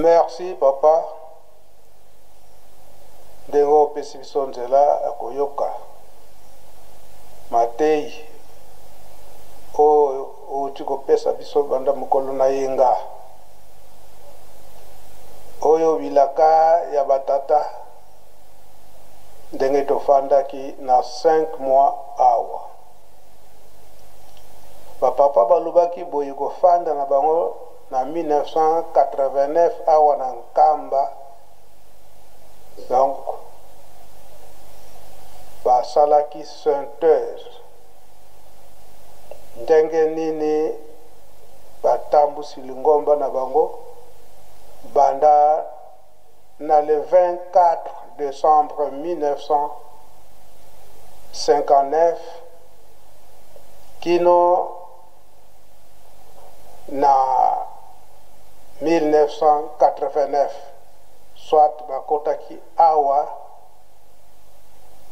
Merci papa ndenge opesi biso nzela ya koyoka mateyi oyo owuti kopesa biso banda mokolo na yenga oyo bilaka ya ba tata ndenge tofandaki na 5 mois awa. Ba papa balobaki boye kofanda na bango na 1989 awa na Nkamba, donc basalaki synthèse ndenge nini batambusi lingomba na bango banda na le 24 decembre 1959 kino na 1989, soit bakotaki awa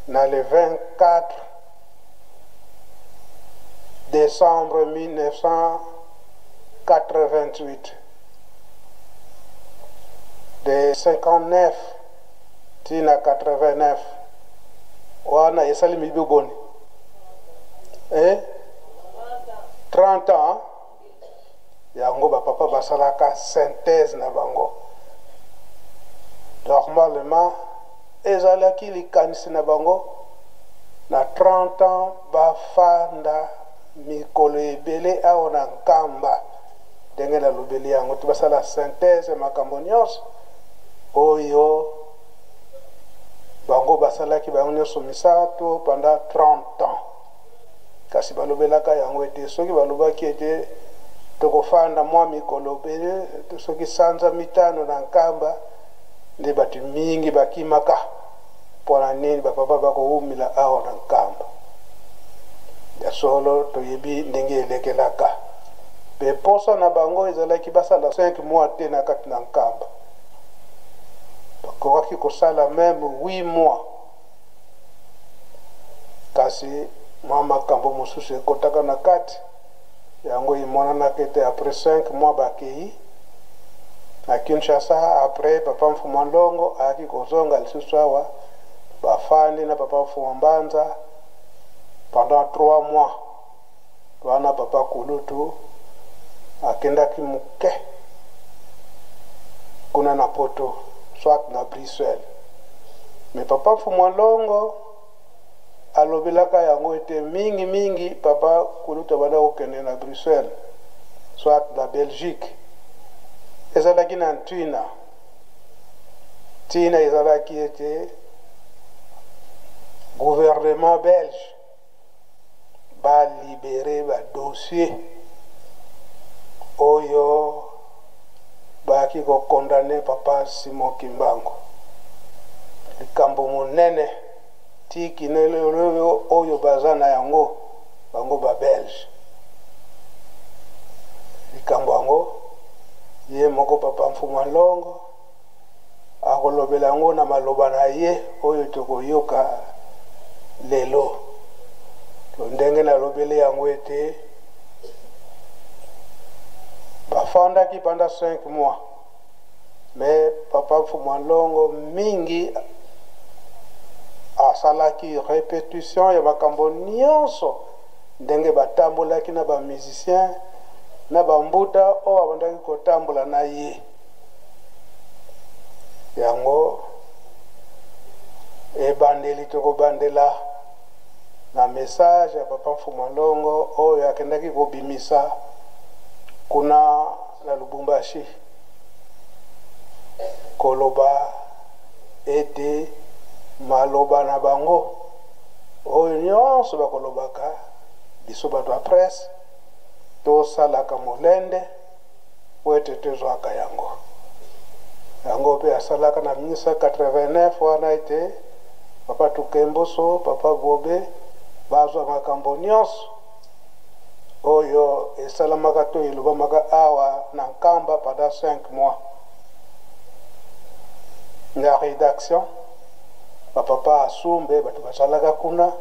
na le 24 decembre 1988. De 59 ti na 89 wana esali mibu boni? Eh? 30 ans. Yango ba papa basalaka synthèse na bango. Normalement ezalaki likanisi na bango na 30 ans bafanda mikolo ebele awa na Nkamba, ndenge nalobeli yango te, basala synthèse ya makambo nyonso oyo bango basalaki bango nyonso misato pendant 30 ans. Kasi balobelaka yango ete soki balobaki ete tokofanda mwa mikolo ebele, soki sanza mitano na Nkamba, nde bato mingi bakimaka. Mpo na nini bapapa bakowumela awa na Nkamba? Ya solo, toyebi ndenge elekelaka. Mpe mposa na bango ezalaki basala 5 mois te na kati na Nkamba. Bakokaki kosala meme 8 mois. Kasi mwa makambo mosusu ekotaka na kati, yango emonanaka ete après 5 mois bakeyi na Kinshasa. Après papa Mfuma Ndongo ayaki kozonga lisusu awa, bafandi na papa Mfuma Mbanza pendant 3 mois. Wana papa Kulutu akendaki moke kuna na poto, soit na Bruxelles. Mais papa Mfumua Longo alobelaka yango ete mingi mingi papa Kulutu abanda kokende na Bruxelles, soit na Belgique. Ezalaki na ntina. Ntina ezalaki ete gouvernement belge ba liberer ba dossiers oyo bayaki ko condamner papa Simon Kimbangu. Likambo monene ti kino lelo oyo baza na yango bango ba belge. Likambo yango ye moko papa Mfuma Longo Akolobela yango na maloba na ye oyo tokoyoka lelo. Ndenge nalobeli yango ete bafandaki pendant 5 mois, mais papa Mfumua Nlongo mingi asalaki repetition ya makambo nyonso ndenge batambolaki na ba musiciens na ba mbuta oyo abandaki kotambola na ye. Yango ebandeli tokobandela na message ya papa Mfumua Nlongo oyo akendaki kobimisa kuna na Lubumbashi koloba ete maloba na bango oyo nyonso bakolobaka biso bato ya presse tosalaka molende mpo ete tozwaka yango. Yango mpe asalaka na 1989 wana ete Papa Tukemboso, Papa Bobe bazwa makambo nyonso oyo esalamaka to elobamaka awa na Nkamba pendant 5 mois. Na redaction, ba Papa Asumbe bato bazalaka kuna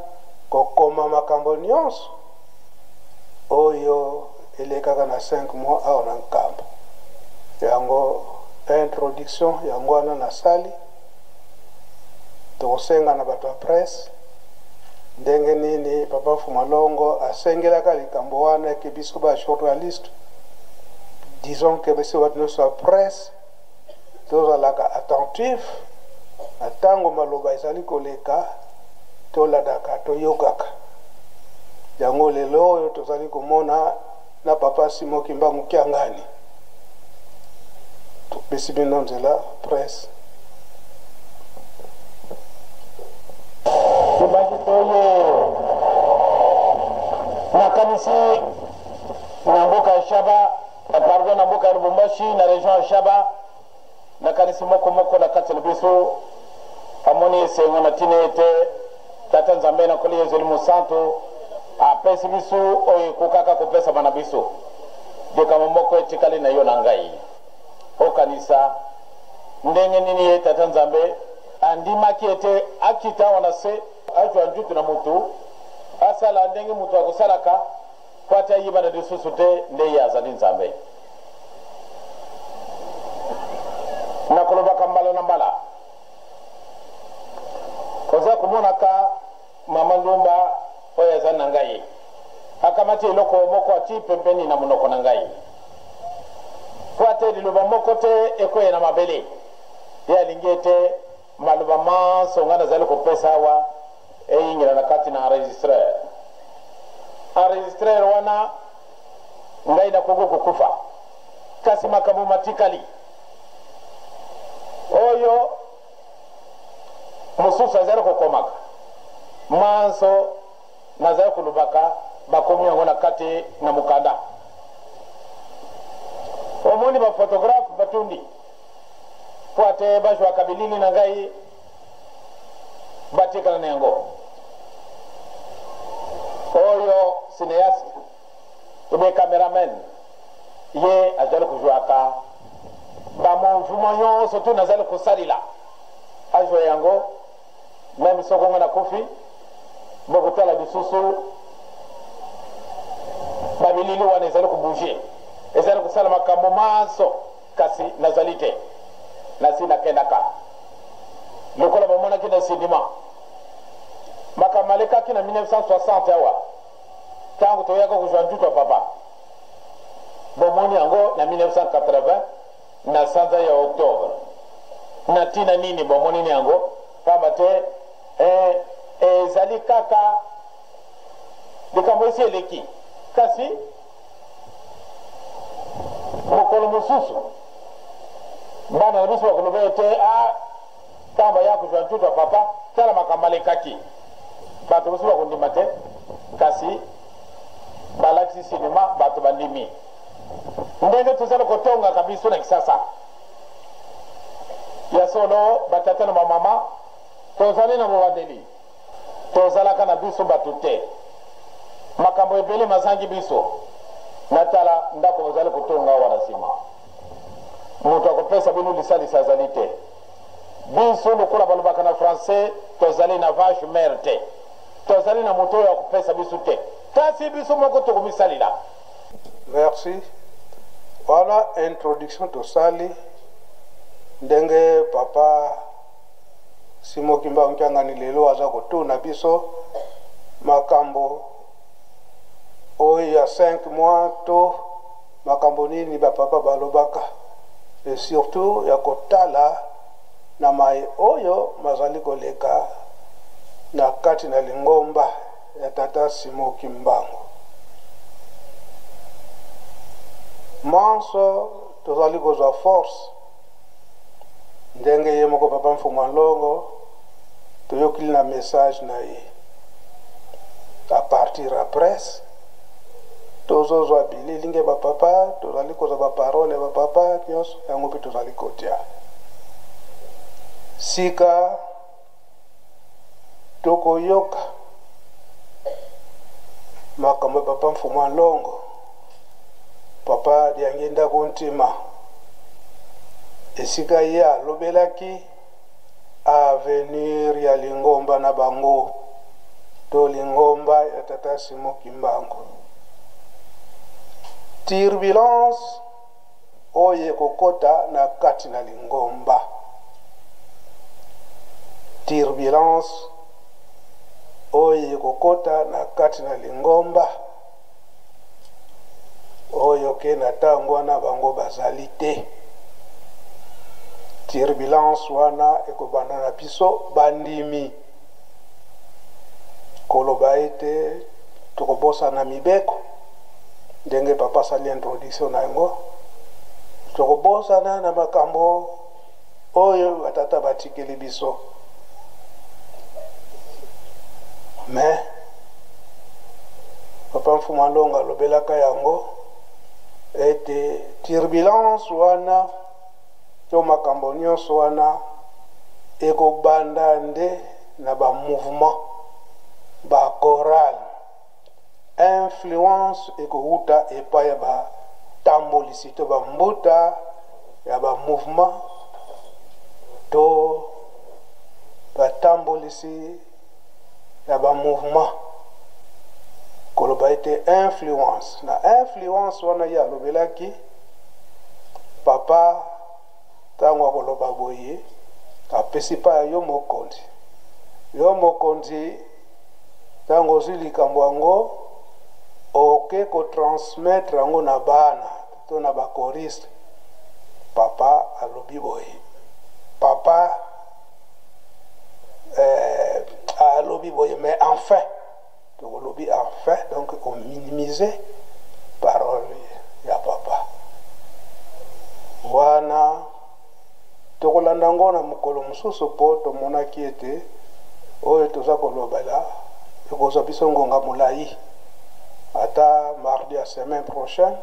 kokoma makambo nyonso oyo elekaka na 5 mois awa na Nkamba. Yango Introduction yango wana nasali. Tokosenga na bato ya presse ndenge nini Papa Mfuma Longo asengelaka likambo wana ke biso ba journaliste, disons que biso bato nyonso ya presse tozalaka attentif na ntango maloba ezali koleka, tolandaka, toyokaka yango. Lelo oyo tozali komona na Papa Simon Kimbangu Kiangani, topesi bino nzela, presse. Tobaki oyo nakanisi na mboka ya Shaba, pardon, na mboka ya Lubumbashi, na region ya Shaba. Nakanisi moko moko na kati na biso amoni esengo na ntina ete Tata Nzambe na Nkolo Yezu Elimo Santu apesi biso oyo ekokaka kopesama na biso. Likambo moko etikali na yo na ngai: okanisa ndenge nini ye Tata Nzambe andimaki ete akita awa na se, azwa njutu na motu, asala ndenge motu akosalaka, mpo ate ayebana lisusu te nde ye azali Nzambe. Nakolobaka mbala na mbala, oza komonaka mama ndumba oyo aza na ngai, akamati eloko moko ati pembeni na monoko na ngai, mpo ate liloba moko te ekweya na mabele. Ye alingi ete maloba manso ngai nazali kopesa awa eyingela na kati na enregistreur. Enregistreur wana, ngai nakoki kokufa, kasi makambo matikali oyo mosusu azali kokomaka manso nazali kolobaka, bakomi yango na kati na mokanda. Omoni baphotographe batundi mpo ate bazwaka bilili na ngai, batikala na yango. Oyo cinéaste ebe cameraman, ye azali kozwaka bamouvement nyonso tu nazali kosalila, azwa yango. Même soko nga nakufi, bokotala lisusu babilili wana ezali kobouger, ezali kosala makambo manso, kasi nazali te, nasi nakendaka. Lokola bamonaki na sinima makambo alekaki na 1960 awa, ntango toyaka kozwa njutu ya papa, bomoni yango na 1980 na sanza ya octobre. Na ntina nini bomoni yango? Pamba te ezali kaka likambo esi eleki. Kasi mokolo mosusu bana na biso bakoloba ete a ntango baya kozwa ntutu ya papa, tala makambo alekaki. Bato mosusu bakondima te, kasi balakisi sinema, bato bandimi ndenge tozali kotongaka biso na Kisasa. Ya solo, batata na bamama, tozali na bobandeli, tozalaka na biso bato te, makambo ebele mazangi biso. Natala ndako bozali kotonga awa na nsima, moto akopesa bino lisalisi azali te. Biso, lokola balobaka na français, tozali na vache mère te, tozali na moto oyo akopesa biso te, kasi biso moko tokomisalila. Merci. Wana introduction tosali ndenge Papa Simon Kimbangu Kiangani lelo aza kotuna biso makambo oyo ya 5 mois to makambo nini bapapa balobaka, et surtout ya kotala na mai oyo mazali koleka na kati na lingomba ya Tata Simon Kimbangu. Manso tozali kozwa force ndenge ye moko Papa Mfumu Longo toyokili na message na ye à partir ya presse. Tozozwa bililingi ya bapapa, tozali kozwa baparole ya bapapa nyonso yango mpe tozali kotia sika. Tokoyoka makambo ya Papa Mfumu Longo, Papa Diangienda Kuntima, esika ye alobelaki avenir ya lingomba na bango to lingomba ya Tata Simon Kimbangu. Turbulence oyo oyo ekokota na kati na lingomba. Turbulence oyo ekokota na kati na lingomba oyo ke na ntango wana bango bazali te. Turbulence wana ekobanda na biso bandimi koloba ete tokobosana mibeko ndenge papa asali introduction na yango, tokobosana na makambo oyo batata batikeli biso. Mais papa Mfumu Alonga alobelaka yango ete turbulence wana to makambo nyonso wana ekobanda nde na ba mouvement, ba chorale. Influence ekowuta epai ya batambolisi to bambuta ya ba mouvement to batambolisi ya ba mouvement, koloba ete influence na influence wana ye alobelaki papa ntango akoloba boye apesi pa ya yo mokonzi, yo mokonzi ntango ozwi likambo yango oke kotransmettre yango na bana to na bakoriste. Papa alobi boye, papa alobi boye, mais enfin tokolobi enfin, donc ominimize parole ya papa wana. Tokolanda yango na mokolo mosusu, mpo tomonaki ete oyo toza kolobela ekozwa biso ngonga molai. Ata mardi ya semaine prochaine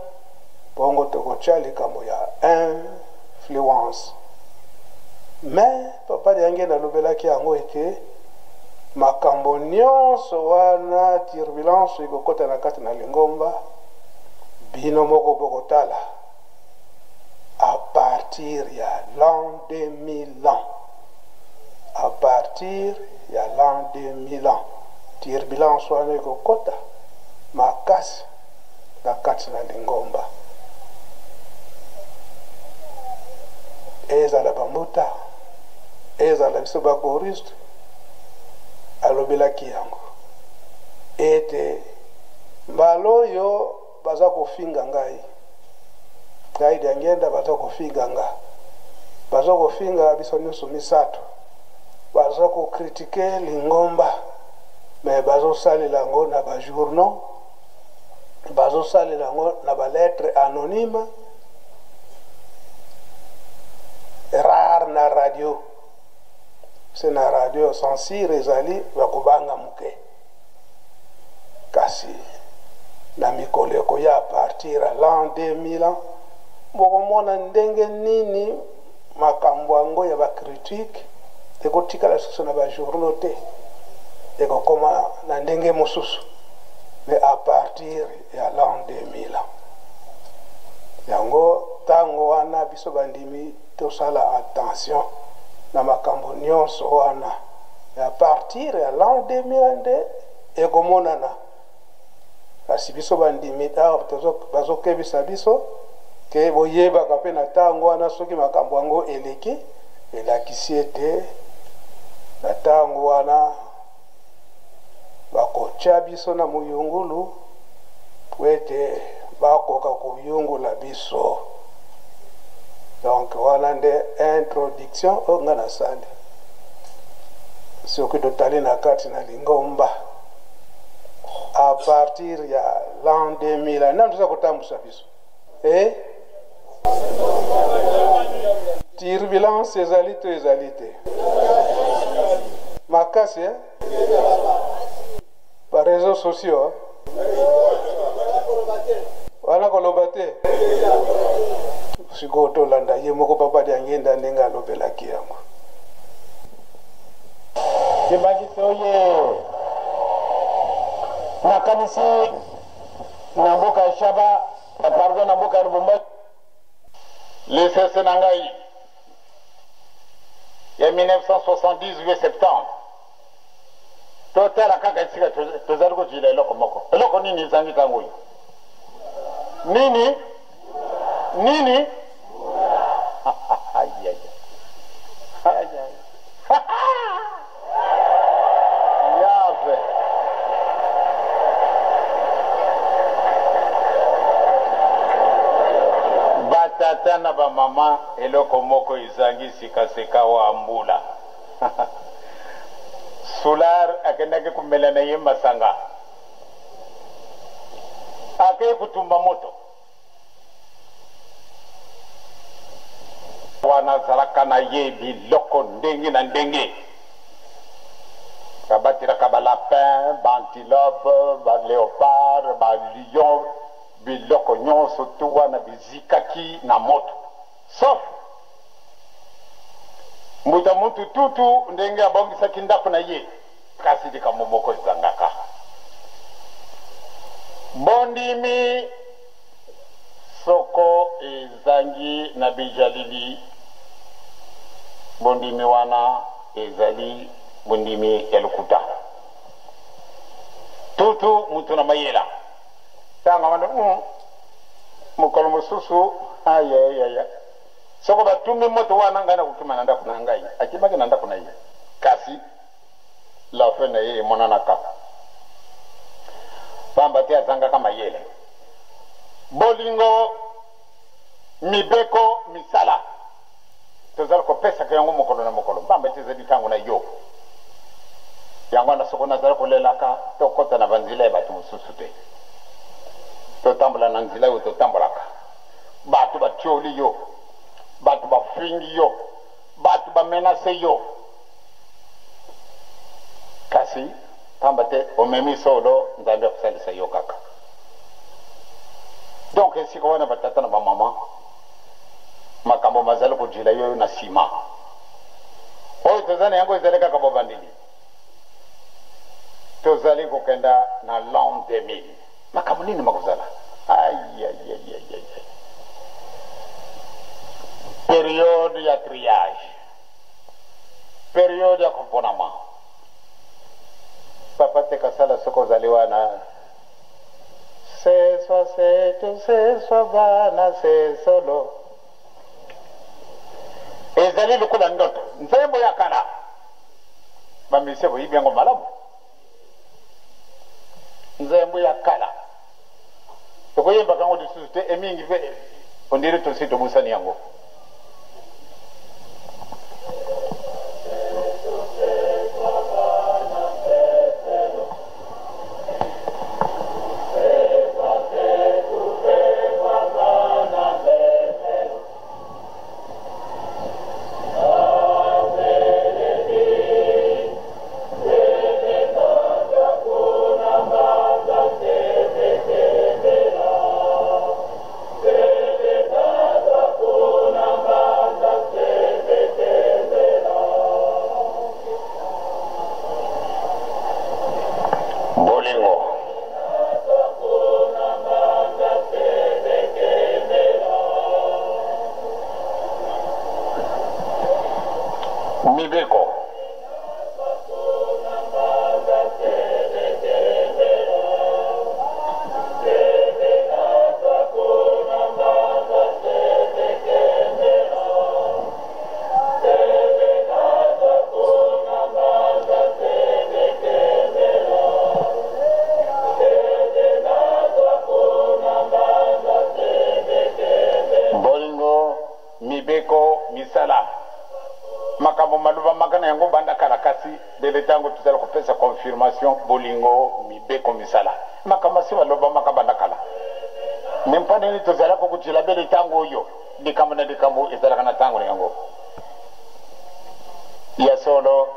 bongo tokotia likambo ya influence. Mais papa Diangienda alobelaki yango ete makambo nyonso wana, turbulence ekokota na kati na lingomba, bino moko bokotala à partir ya l'an 2000 ans, à partir ya l'an 2000 ans turbulence wana ekokota makasi na kati na lingomba, ezala bambuta, ezala biso bakoriste. Alobelaki yango ete mbala oyo baza kofinga ngai, ngai Diangienda, baza kofinga nga, baza kofinga biso nyonso misato, baza kocritiquer lingomba, mais bazosalela yango na bajournaux, bazosalela yango na balettre anonyme, rare na radio. Se na radio censure ezali, bakobanga moke. Kasi na mikolo ekoya, à partir ya l'an 2000 ans, bokomona ndenge nini makambo yango ya bacritique ekotikala lisusu na bajournaux te, ekokoma na ndenge mosusu. Mais à partir ya l'an 2000 ans yango, ntango wana biso bandimi tosala attention na makambo nyonso wana. À partir ya l'an 2000 nde ekomonana. Kasi biso bandimi awa bazokebisa biso ke boyebaka mpe na ntango wana, soki makambo yango eleki, elakisi ete na ntango wana bakotya biso na moyungulu po ete bakoka koyungula biso. Donc wana nde introduction oyo nga nasali. Soki totali na kati na lingomba à partir ya l'an 2000, nani toza kotambusa biso? E turbulence ezali to ezali te makasi, eh? Baréseaux sociaux wana koloba te. Sikoyo tolanda ye moko papa Diangienda ndenge alobelaki yango. Kimbanguiste oye! Nakanisi na mboka ya Shaba, pardon, na mboka ya Lubumbashi, lisese na ngai ya 1970 70. Totala kaka esika tozali kozwila eloko moko. Eloko nini ezangi ntango oyo? Nini nini? Batata na bamama, eloko moko ezangi sikasikawa mbula. Soulard akendaki komela na ye masanga, akei kotumba moto. Wana azalaka na ye biloko ndenge na ndenge, abatelaka ba lapin, ba antilope, ba leopard, ba lion, biloko nyonso tu wana bizikaki na moto, sauf mbuta muntu tutu ndenge abongisaki ndako na ye. Kasi likambo moko ezangaka, bondimi. Soko ezangi na bijalili, bondimi wana ezali bondimi ya lokuta. Tutu mutu na mayela tanga wana mokolo mosusu ayayaya soko batumbi moto wana ngai nakokima na ndako na ngai. Akimaki na ndako na ye, kasi la fin na ye emonanaka pamba te azangaka mayele. Bolingo, mibeko, misala tozali kopesaka yango mokolo na mokolo pamba te ezali ntango na yo. Yango wana soko nazali kolelaka, tokota na banzela ya bato mosusu te, totambola na nzela oyo totambolaka. Bato batioli yo, bato bafingi yo, bato bamenase yo, kasi pamba te omemi solo, Nzambe akosalisa yo kaka. Donc esika wana batata na bamama, makambo mazali kojila yo na nsima. Oyo toza na yango ezali kaka bobandeli. Tozali kokenda na l'an 2000. Makambo nini makozala? Ayayayayay, periode ya triage, periode ya koponama. Papa te kasala soki ozali wana, seswa setu seswa bana sesolo ezali lokola ndoto. Nzembo ya kala, bamisie boyibi yango malamu. Nzembo ya kala tokoyembaka yango lisusu te, emingi mpe ondire tosi tobosani yango. Bolingo, mibeko, bolingo, mibeko, misala, makambo malobamaka na yango banda kala, kasi lelo ntango tozali kopesa confirmation. Bolingo, mibeko, misala, makambo asi balobamaka banda kala, me mpo nini tozalaka kojila bele ntango oyo? Likambo na likambo ezalaka na ntango na yango ya solo.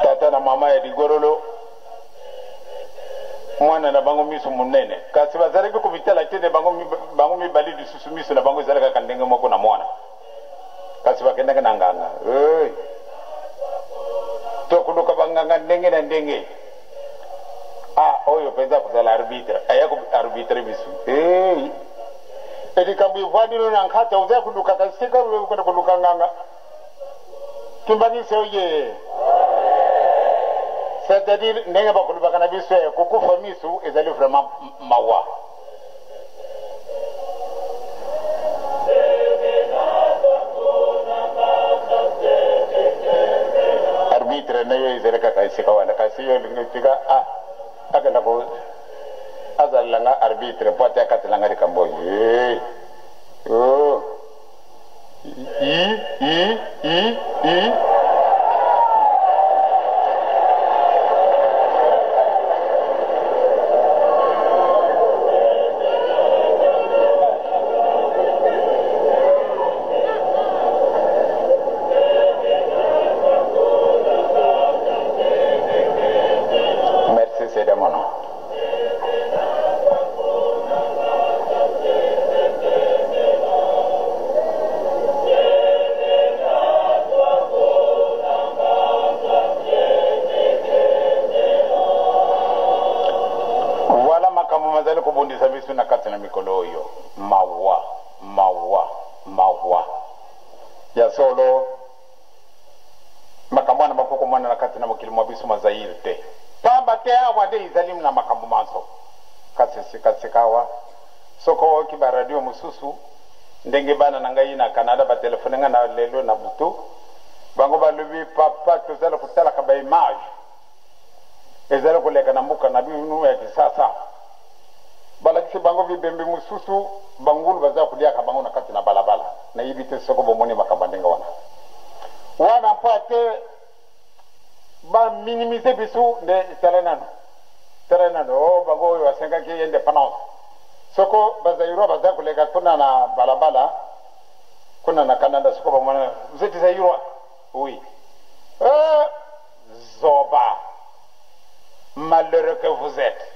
Tata na mama ya ligorolo, mwana na bango miso monene, kasi bazalaki komitala te bango mibale lisusu miso na bango ezalaki kaka ndenge moko na mwana, kasi bakendaki na nganga. Hey. Tokoluka banganga ndenge na ndenge. Ah, oyo mpenza kozala arbitre, aya koarbitre biso. Hey. Elikambo evandilo na nkata, oza kolukaka esika okende koluka nganga. Kimbangisi oye, c'est-à-dire ndenge bakolobaka na biso ya kokufa miso ezali vraiment mawa. Arbitre na yo ezali kaka esika wana, kasi yo olingi tika ah, akenda ko azalela nga arbitre mpo ate akatelanga likambo oyo. Mawa. Ya solo, makambo wana makoki komonana kati na mokili mwa biso mwa Zaïre te. Pamba te awa nde izali na makambo manso. Kasi sika-sikawa, soko oyoki ba radio mosusu, ndenge bana na ngai na Canada ba telefone ngai na lelo na butu, bango balobi, Papa, tozali kotalaka ba images ezali koleka na mboka na bino ya Kisasa. Balakisi bango bibembe mosusu, bangulu baza koliaka bango na kati na balabala. Nayebi te soko bomoni makambo ya ndenge wana. Wana mpo ate ba minimiser biso nde tala nanu, tala nanu, oh, bango oyo basengaki independance. Soko ba Zaïrois baza koleka kuna na balabala, kuna na Canada, soko bamona, vous êtes Zaïrois? Oui. Eh, zoba! Malheureux que vous êtes.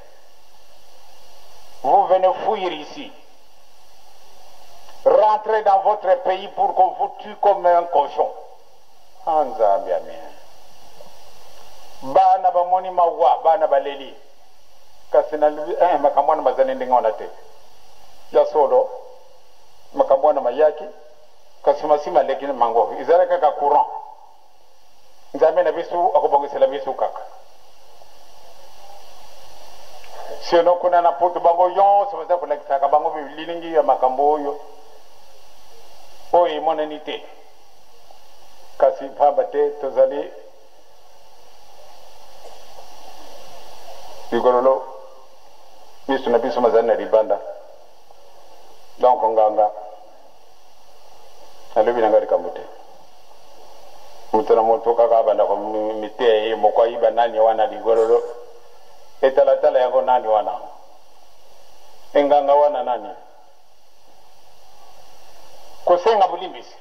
Vous venez fuir ici. Rentrez dans votre pays pour qu'on vous tue comme un cochon. Ah, Nzambe amen. Bana bamoni mawa, bana baleli. Kasi nalobi, eh, makambo wana mazali ndenge wana te. Ya solo, makambo wana mayaki, kasi masi maleki mango. Ezali kaka courant. Nzambe na biso akobongisela biso kaka. Sinon kuna na poto bango yonso baza kolakisaka bango bililingi ya makambo oyo oyo emonani te, kasi mpamba te tozali ligololo, miso na biso mazali na libanda. Donc nganga Nalobi na ngai likambo te. Moto na moto kaka abanda komiteya ye moko ayiba nani wana ligololo etalatala yango nani wana enganga wana nani kosenga bolimbisi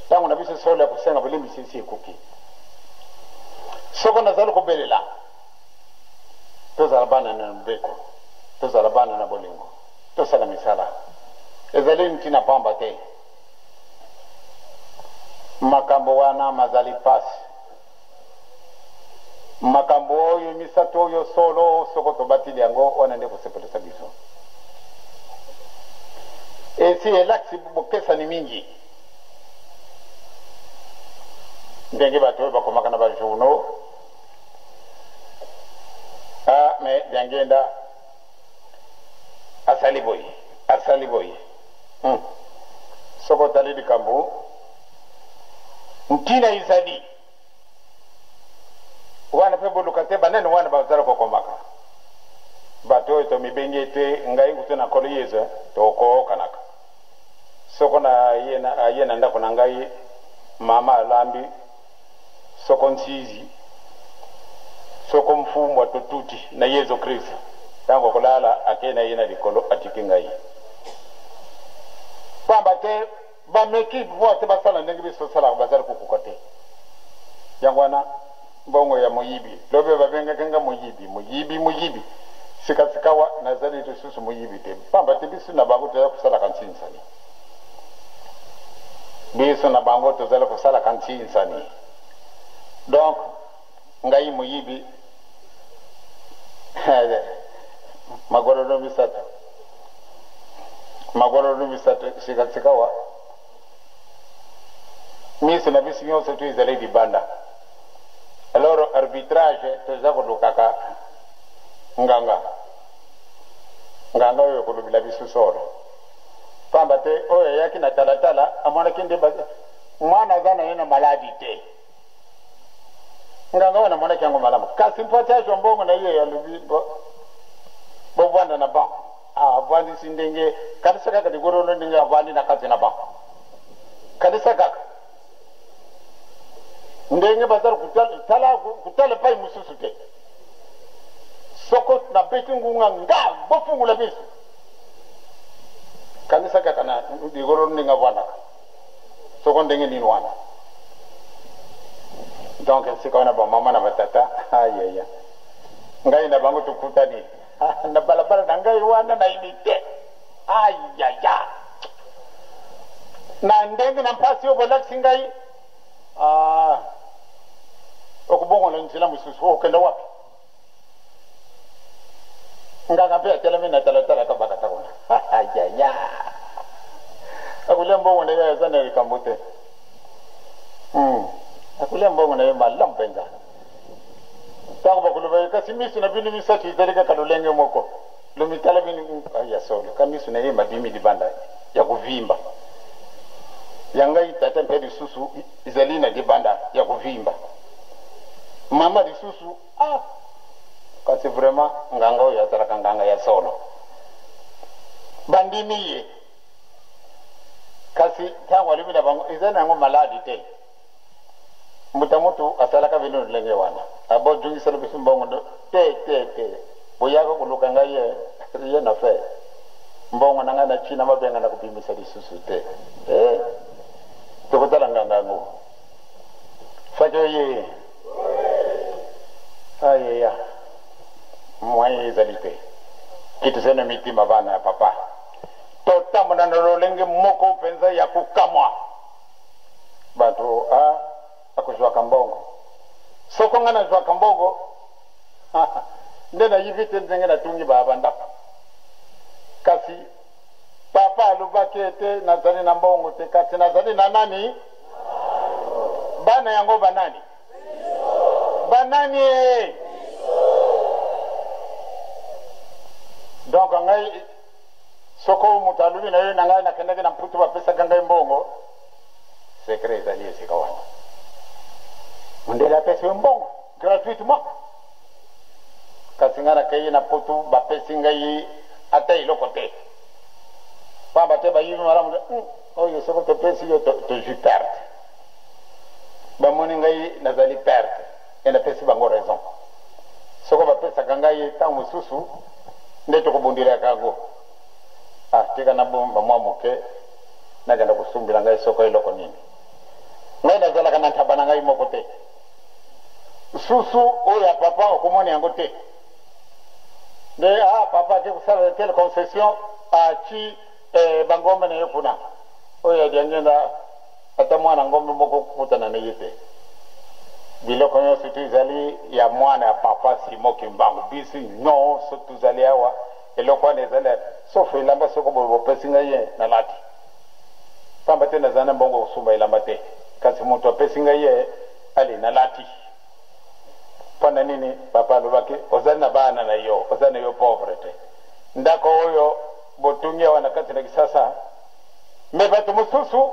ntango na biso solo ya kosenga bolimbisi esi ekoki soko nazali kobelela tozala bana na mobeko tozala bana na bolingo Tosala misala. Ezali ntina pamba te. Makambo wana mazali pasi. Makambo oyo misato oyo solo, soko tobatili yango, wana nde kosepelisa biso. Esi elakisi bokesani mingi ndenge bato oyo bakomaka na ba journaux. Ah, mais Diangienda Asali boye, asali boye. Hum. Soki otali likambo, ntina ezali wana mpe boluka te banani wana bazali kokomaka. Bato oyo tomibengi ete ngai kutu na Nkolo Yezu, tokookanaka. Soko na ye na, aye na ndako na ngai, mama alambi soko nsizi, soko mfumbwa totuti na Yezu Kristo, ntango akolala akei na ye na likolo, atiki ngai. Pamba te bameki mpo ate basala ndenge biso tosalaka, bazali kokoka te. Yango wana mbongo ya moyibi, lobi babengaki nga moyibi, moyibi, moyibi. Sika-sikawa nazali lisusu moyibi te, pamba te biso na bango tozali kosalaka nsinsani. Biso na bango tozali kosalaka nsinsani. Donc ngai moyibi magololo misato magololo misato sika-sikawa miso na biso nyonso to ezali libanda. Alors arbitrage toza kolukaka nganga nganga oyo ekolobela biso solo. Pamba te oyo ayaki na talatala amonaki nde mwana aza na ye na maladi te. Nganga wana amonaki yango malamu, kasi mpo ati azwa mbongo na ye alobi bovanda na banc. Avandisi ndenge kanisa kaka ligololo ndenge avandi na kati na banc, kanisa kaka ndenge bazali kutala kutala epai mosusu te. Soko nabeti ngunga nga bofungula miso. Kanisa kaka na ligololo ndenge avandaka soko ndenge nini wana. Donc esika wana bamama na batata ayaya ngai na bango tokutani na balabala na ngai wana na unité ayaya na ndenge na mpasi oyo bolakisi ngai ah, okobongola nzela mosusu okenda wapi? Nganga mpe atelemi na talatala kabakata kuna. Ayaya. Akolia mbongo na ye, aza na likambo te. Akolia mbongo na ye malamu mpenza. Ntango bakoloba ye, kasi miso na bino misatu ezali kaka lolenge moko, lomitala bino ya solo, ka miso na ye mabimi libanda ya kovimba. Ya ngai tata mpe lisusu ezali na libanda ya kovimba. Mama lisusu, ah! Kasi vraiment nganga oyo azalaka nganga ya solo. Bandimi ye. Kasi ntango alobi na bango, eza na yango maladi te. Mbuta mutu asalaka bino lolenge wana. Abo jungisela biso mbongo ndo te te te. Boyaka koluka ngai ye rien à faire. Mbongo na ngai na China mabenga na kobimisa lisusu te. Eh! Tokotala nganga yango. Faki oye. Ayeya. Moyen ezali te. Kitisa na mitima bana ya papa. Totambola na lolenge moko mpenza ya kokamwa. Bato a akozwaka mbongo. Soko ngai nazwaka mbongo, nde nayibi te ndenge natungi ba bandako. Kasi papa alobaki ete nazali na mbongo te, kasi nazali na nani? Bana yango banani? Banani e? Donc ngai soko moto alobi na yo na ngai nakendaki na Mputu bapesaka ngai mbongo, secret ezali esika wana. Mondele apesi yo mbongo gratuitement, kasi ngai nakei na Putu bapesi ngai ata eloko te, pamba te bayibi malamu oyo soko topesi yo tozwi perte. Bamoni ngai nazali perte e napesi bango raison. Soko bapesaka ngai ntango mosusu nde tokobundelaka yango. Ah, tika nabomba mwa moke, nakenda kosumbela ngai soko eloko nini. Ngai nazalaka na ntaba na ngai moko te. Susu oyo ya papa okomona yango te. Nde ah, papa ake kosala telle concession, atie bangombe na ye kuna. Oyo ya Diangenda ata mwana ngombe moko okokutana na ye te. Biloko nyonso tu ezali ya mwana ya papa Simon Kimbangu. Biso nyonso tozali awa, eloko wana ezali sauf elamba soko boye bopesi ngai ye nalati. Pamba te nazali na mbongo ya kosomba elamba te, kasi moto apesi ngai ye, allez nalati. Mpo na nini? Papa alobaki ozali na bana na yo, ozali na yo pauvre te. Ndako oyo botongi awa na kati na Kisasa, mais bato mosusu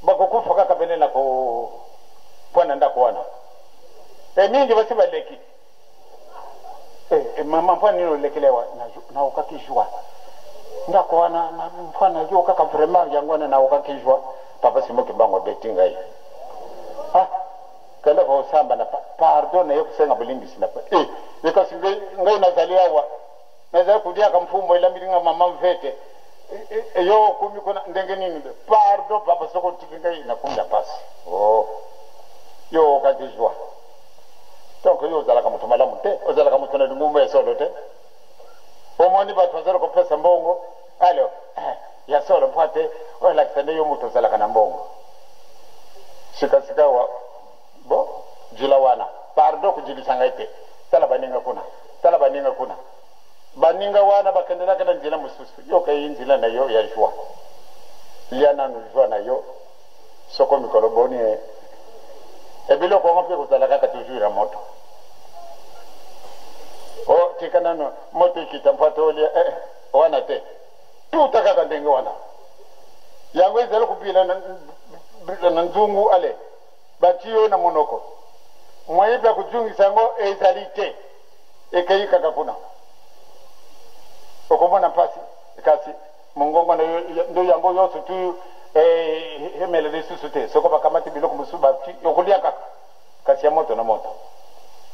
bakokufa kaka pene na ko mpo na ndako wana. E mingi basi baleki. E, mama mpo nini olekeli awa? Naokaki joie ndako wana mpo na yo kaka vraiment yango wana naokaki joie. Papa Simon Kimbangu abeti ngai. Ah, kenda kosamba na pardon na ye kosenga bolimbisi na e e kasi ngai nazali awa nazali koliaka mfumbo elambili nga mama mvete yo okomi kuna ndenge nini? Pardon papa, soki otiki ngai nakomi na pasi. Oh, yo okaki joie, donc yo ozalaka moto malamu te, ozalaka moto na lingumba ya solo te. Omoni bato bazali kopesa mbongo alo ya solo mpo te olakisa nde yo moto ozalaka na mbongo. Sikasika awa bo jila wana, pardon kojilisa ngai te. Tala baninga kuna, tala baninga kuna, baninga wana bakendelaka na nzela mosusu, yo okei nzela na yo ya joie. Lia nanu joie na yo soko mikolo boni e biloko yango mpe kozala kaka toujours ya moto. O tika nanu moto ekita mpo ate olia wana te, tuta kaka ndenge wana yango ezali kobila na nzungu ale batie yo na monoko, moyen mpe ya kozongisa yango ezali te, ekei kaka kuna, okomona mpasi. Kasi mongongo na yo nde yango nyonso tu emela lisusu te. Soko bakamati biloko mosusu bati, okolia kaka kasi ya moto na moto.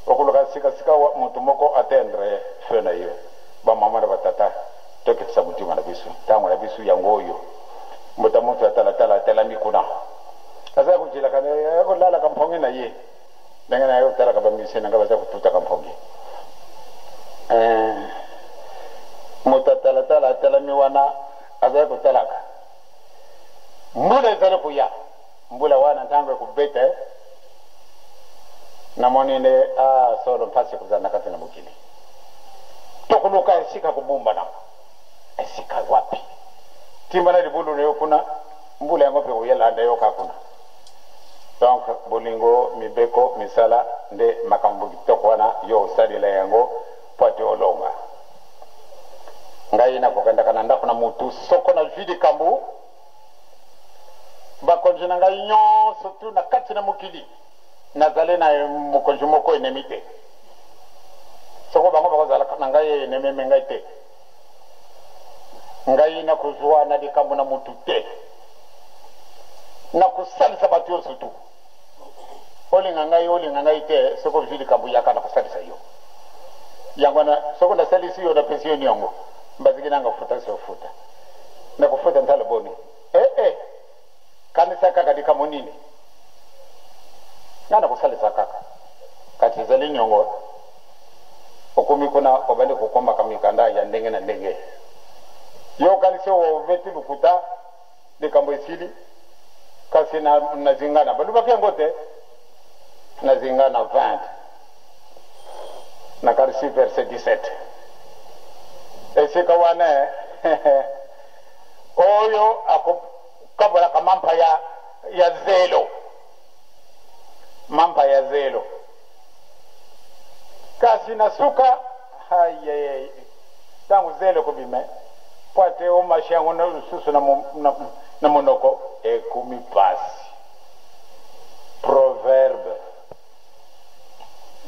Okoluka sikasika moto moko atteindre feu na yo. Bamama na batata, tokitisa motima na biso. Ntango na biso yango oyo. Mbuta moto atalatala atelami kuna, aza kojelaka kolalaka mpongi na ye ndenge na ye kotalaka bamisie na ngai baza kotutaka mpongi. Moto atalatala atelami wana azali kotalaka mbula ezali koya. Mbula wana ntango ekobeta, namoni nde a solo mpasi ekozala na kati na mokili. Tokoluka esika kobumbana esika wapi? Timba na libulu na yo kuna, mbula yango mpe ekoya landa yo kaka kuna. Donc bolingo, mibeko, misala nde makambo kitoko wana yo osalela yango mpo ete olonga. Ngai nakokendaka na ndako na mutu soko nazwi likambo, bakonzi na ngai nyonso tu na kati na mokili nazali na mokonzi moko enemi te. Soko bango bakozala na ngai enemi me ngai te. Ngai nakozwa na likambo na mutu te. Nakosalisa bato nyonso tu. Olinga ngai, olinga ngai te, soki ozwi likambo yaka nakosalisa yo. Yango wana soki nasalisi yo napesi yo niongo, mbaziki nanga futa se ofuta. Nakofuta ntalo boni? Eh eh! Kanisa kaka likambo nini? Ngai nakosalisa kaka. Kasi ezali niongo. Okomi kuna obandi kokomaka mikanda ya ndenge na ndenge. Yo okanisi obeti lokuta, likambo esili. Kasi na, na zingana, balobaki yango te. Na zingana 20, nakanisi verset 17. Esika wana oyo akokabolaka mampa ya, ya zelo, mampa ya zelo. Kasi na suka, ayayay, ntango zelo ekobima, mpo ate omashi yango lisusu na, na, na monoko, ekomi pasi. Proverbe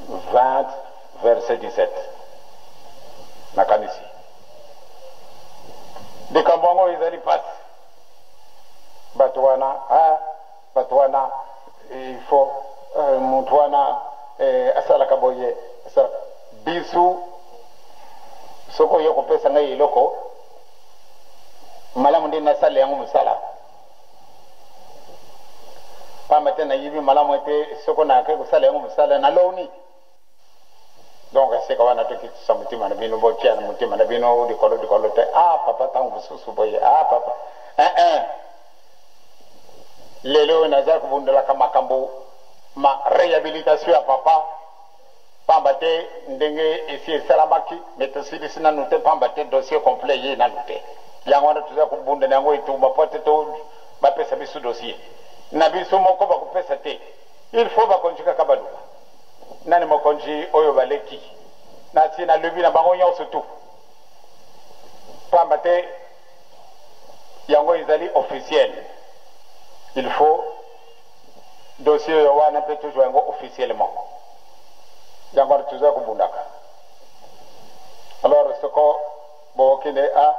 20 verset 17. Nakanisi likambo yango ezali pasi. Bato wana, ah, bato wana il faut euh, moto wana eh, asalaka boye asalaka bisu. Soki oye kopesa ngai eloko malamu nde nasala yango mosala, pamba te nayebi malamu ete soko nake kosala yango mosala naloni. Donc esika wana tokitisa motema na bino, botia na motema na bino likolo likolo te. Ah papa, ntango mosusu boye, ah papa, eh, eh. Lelo oyo naza kobundelaka makambo ma réhabilitation ya papa, pamba te ndenge esi esalamaki, me tosilisi nanu te, pamba te dossier complet ye nanu te. Yango wana toza kobundela yango etumba po te to bapesa biso dossier na biso moko. Bakopesa te, il faut bakonzi kaka baluka nani mokonzi oyo baleki nasi nalobi na bango nyonso tu, pamba te yango ezali officiel. Il faut dossier oyo wana mpe tozwa yango officiellement. Yango wana toza kobundaka. Alors soko bokende a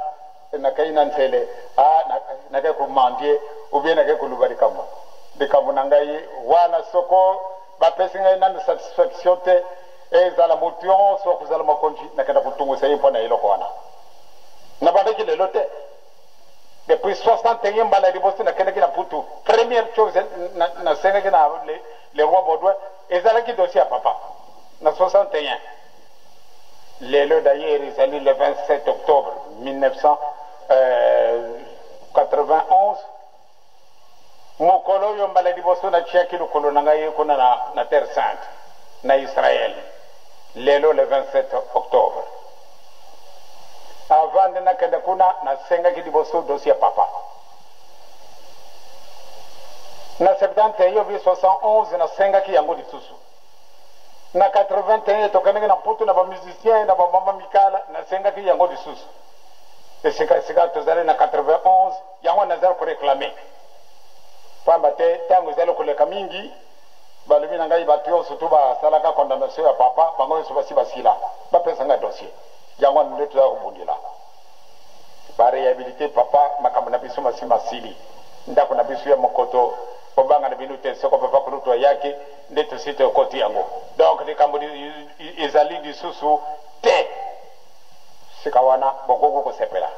nakei na nzele a nakei komandie ou bien nakei koluba likambo, likambo na ngai wana, soko bapesi ngai nanu satisfaction te, ezala motu nyonso akozala mokonzi, nakenda kotungisa ye mpo na eloko wana. Nabandaki lelo te. Depuis 61, mbala liboso nakendaki na Putu, première chose nasengaki na le roi Baudouin ezalaki dossier ya papa na 61. Lelo d'ailleurs ezali le 27 octobre 1991, mokolo oyo mbala liboso natiaki lokolo na ngai kuna na Terre Sainte na Israël. Lelo le 27 octobre, avant nde nakende kuna, nasengaki liboso dossier ya papa. Na 71 obi 71 nasengaki yango lisusu. Na 81 tokendaki na Mputu na bamusicien na bamama mikala, nasengaki yango lisusu. Esika esika tozali na 91, yango nazali koréclamer, pamba te ntango ezali koleka mingi. Balobi na ngai bato nyonso to basalaka condamnation ya papa, bango nyonso basi basila. Bapesa ngai dossier yango wana nde toza kobundela baréhabilité papa. Makambo na biso masi masili, ndako na biso ya mokoto, kobanga na bino te. Soko papa kulutu ayaki nde tosi tokoti yango. Donc likambo ezali lisusu te. Sika wana bokoki kosepela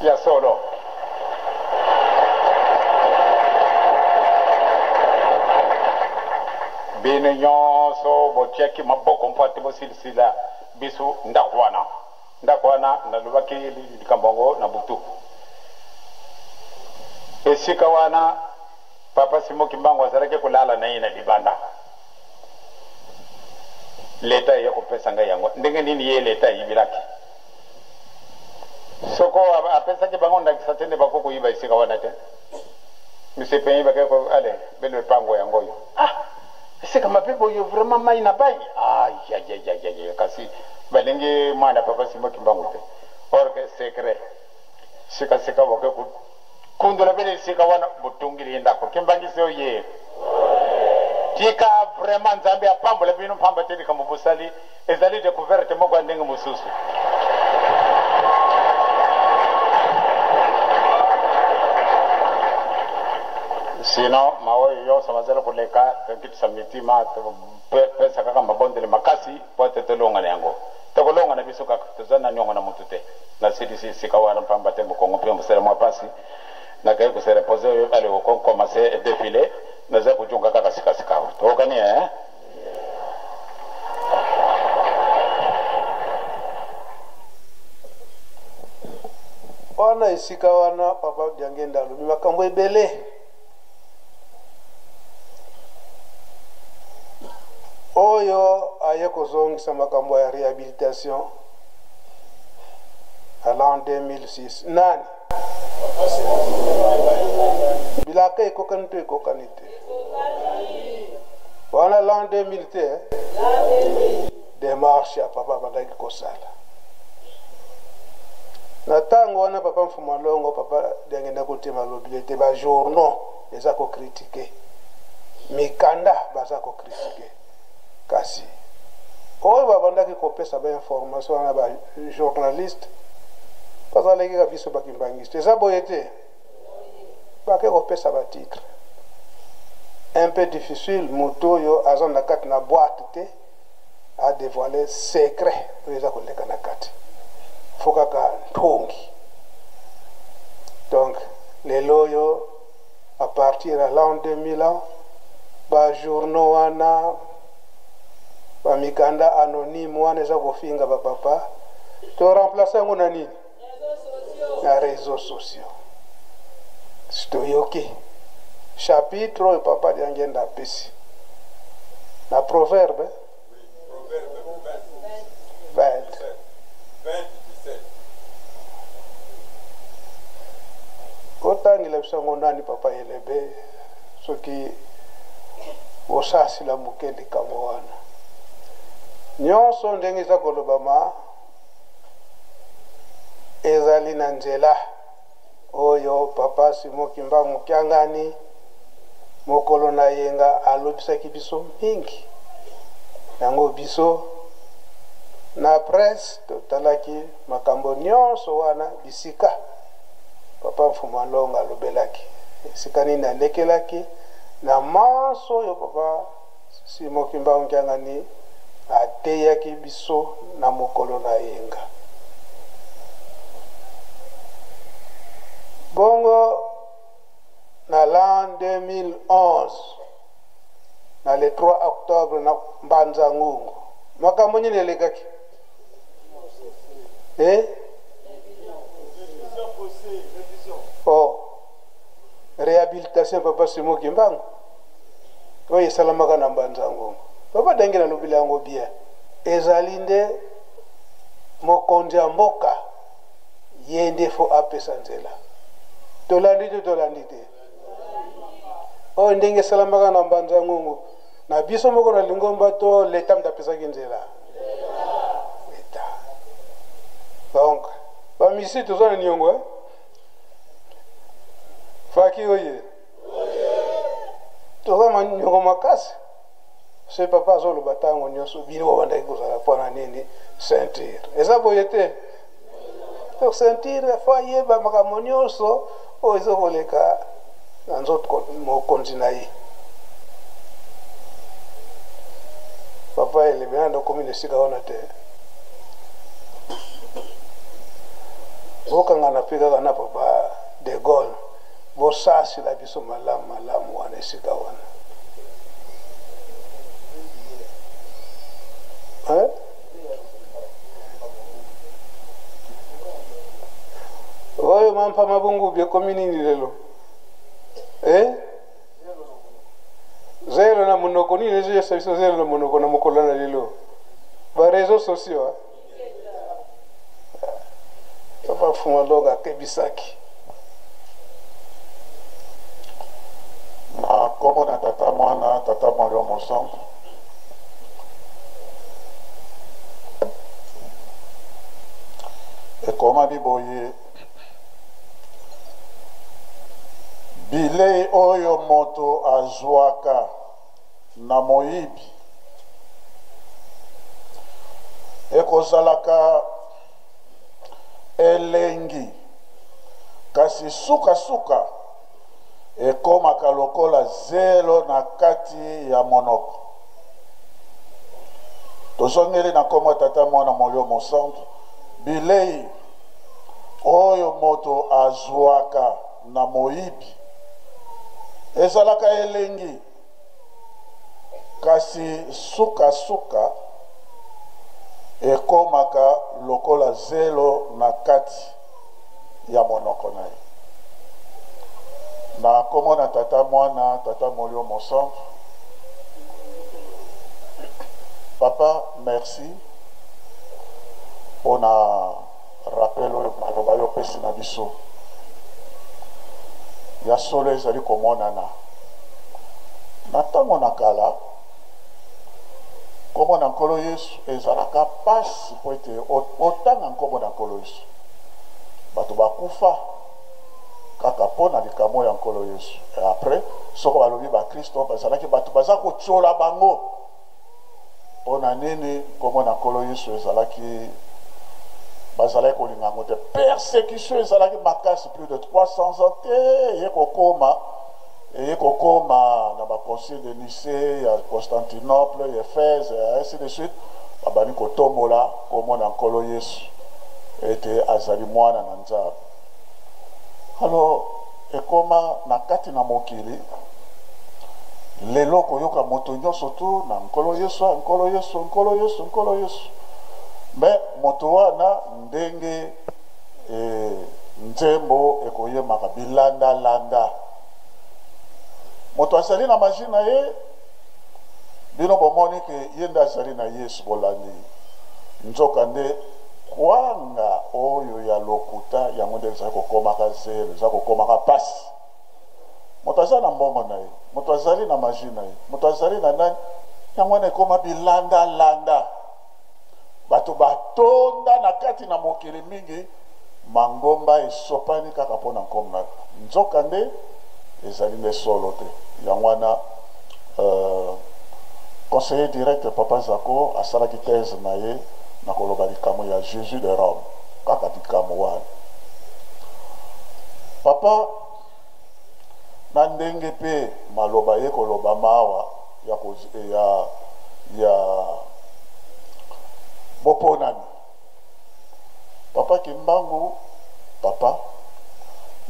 ya solo. Bino nyonso botiaki maboko mpo ate bosilisila biso ndako wana. Ndako wana, nalobaki likambo yango na butu. Esika wana papa Simo Kimbangu azalaki kolala na ye na libanda, leta eye kopesa ngai yango. Ndenge nini ye leta ayibilaki? Soko apesaki bango ndakisa te nde bakoki koyiba esika wana te. Monsieur Penyi bake ko ale belo epango yango oyo. Ah! Esika mabe boye vraiment mai na bai. Ah ya ya ya ya ya kasi balingi mwana papa Simon Kimbangu te. Or que secret. Sika sika boke kundola bele esika wana botungili ye ndako. Kimbangisi oye. Tika vraiment Nzambe apambola bino pamba te likambo bosali ezali decouverte moko ya ndenge mosusu. Sinon maoyo yonso mazali koleka, tokitisa mitima, topesa kaka mabondeli makasi mpo ete tolonga na yango. Tokolonga na biso kaka, toza na niongo na moto te. Nasilisi esika wana mpamba te mokongo mpe mosala mwa pasi. Nakei ko se reposer oyo ale ko commencer defile, naza kojunga kaka sika sika awa. Toyokani eh? Wana esika wana papa Diangenda alobi makambo ebele oyo aye kozongisa makambo ya rehabilitation à l'an 2006 nani bilaka ekokani to ekokani te wana l'an 2000 te eh? demarche ya papa abandaki kosala na ntango wana papa mfuma longo papa diangenda kotima alobi ete bajournaux eza kokritike mikanda baza kokritike kasi oyo babandaki kopesa bainformation wana bajournaliste bazalaki kaka biso bakimbangiste eza boye te bake kopesa ba titre un peu difficile moto oyo aza na kati na boite te a dévoiler secret oyo eza koleka na kati fo kaka ntongi donc lelo oyo à partir ya l'an 2000 ans ba journaux wana bamikanda anonyme wana eza kofinga bapapa to remplace yango na nini na réseaux sociaux toyoki chapitre oyo papa diangenda apesi na proverbe 20 otangela biso yango nani papa elebe soki osasila moke likambo wana nyonso ndenge eza kolobama Ezali na nzela oyo Papa Simon Kimbangu Kiangani mokolo na yenga alobisaki biso mingi. Yango biso na presse totalaki makambo nyonso wana bisika Papa Mfuma Longa alobelaki, esika nini alekelaki na manso oyo Papa Simon Kimbangu Kiangani ateyaki biso na mokolo na yenga. Bongo na l'an 2011 na le 3 octobre na Mbanza Ngungu makambo nini elekaki? Eh? Oh. Rehabilitation Papa Simon Kimbangu oyo esalamaka na mbanza ngongo papa ndenge nalobeli yango bien ezali nde mokonzi ya mboka ye nde fo apesa nzela tolandi te tolandi te oyo ndenge esalamaka na mbanza ngongo na biso moko na lingomba to leta moto apesaki nzela leta donc bamisi toza na niongo eh? faki oye toza manyoko makasi soki papa azoloba ntango nyonso bino babandaki kozala mpo na nini ceinture eza boye te donc ceinture fo ayeba makambo nyonso oyo eza koleka na nzoto mokonzi na ye papa elebe nanda okomi na esika wana te bokangana mpe kaka na papa de Gaulle bosasila biso malamu malamu wana esika wana eh? oyo mampa mabungubi ekomi nini lelo eh? zelo na monoko nini ezoyesa biso zelo na monoko na mokolo na lelo ba réseaux sociaux eh? Papa Fumalonga akebisaki. Na nkombo na Tata, Mwana, Tata Molimo Mosantu. Ekomami boye, Bilei oyo moto azwaka na moyibi ekozalaka elengi, kasi sukasuka ekomaka lokola zelo na kati ya monoko. Tozongeli na nkombo ya Tata, Mwana, Molimo Mosantu. Bilei oyo moto azwaka na moyibi ezalaka elengi, kasi sukasuka ekomaka lokola zelo na kati ya monoko na ye. Na nkombo na Tata, Mwana, Tata Molimo Mosantu. Papa, merci mpo na rappel oyo maloba yo opesi na biso. Ya solo ezali komonana na ntango na kala, nkombo na Nkolo Yesu ezalaka mpasi mpo ete otanga nkombo na Nkolo Yesu. Bato bakufa kaka mpo na likambo ya Nkolo Yesu. Et après, soko balobi bakristo bazalaki bato baza kotyola bango. Mpo na nini nkombo na Nkolo Yesu ezalaki bazalaki kolinga yango te? Persecution ezalaki makasi plus de 300 ans te eye kokoma eye kokoma na baconcile de Nicée ya Constantinople, Ephèse, ainsi de suite, babandi kotombola nkombo na Nkolo Yesu ete azali mwana na Nzambe. Alors ekoma na kati na mokili lelo koyoka moto nyonso tu na Nkolo Yesu, Nkolo Yesu, Nkolo Yesu, Nkolo Yesu. Me moto wana ndenge e, nzembo ekoyemaka bilandalanda, moto azali na maji na ye, bino bomoni ke ye nde azali na Yesu, bolandi nzoka nde kwanga oyo ya lokuta yango nde ezali kokomaka zelo, eza kokomaka pasi. Moto aza na mbongo na ye, moto azali na maji na ye, moto azali na nani, yango wana ekoma bilandalanda. Bato batonda na kati na mokili mingi, mangomba esopani kaka mpo na nkombo na nzoka nde ezali nde solo te. Yango wana conseiller direct Papa Zako asalaki thèse na ye na koloba likambo ya Jésus de Rome, kaka likambo wana. Papa na ndenge mpe maloba ye koloba mawa ya, ya, ya boponami. Papa Kimbangu, papa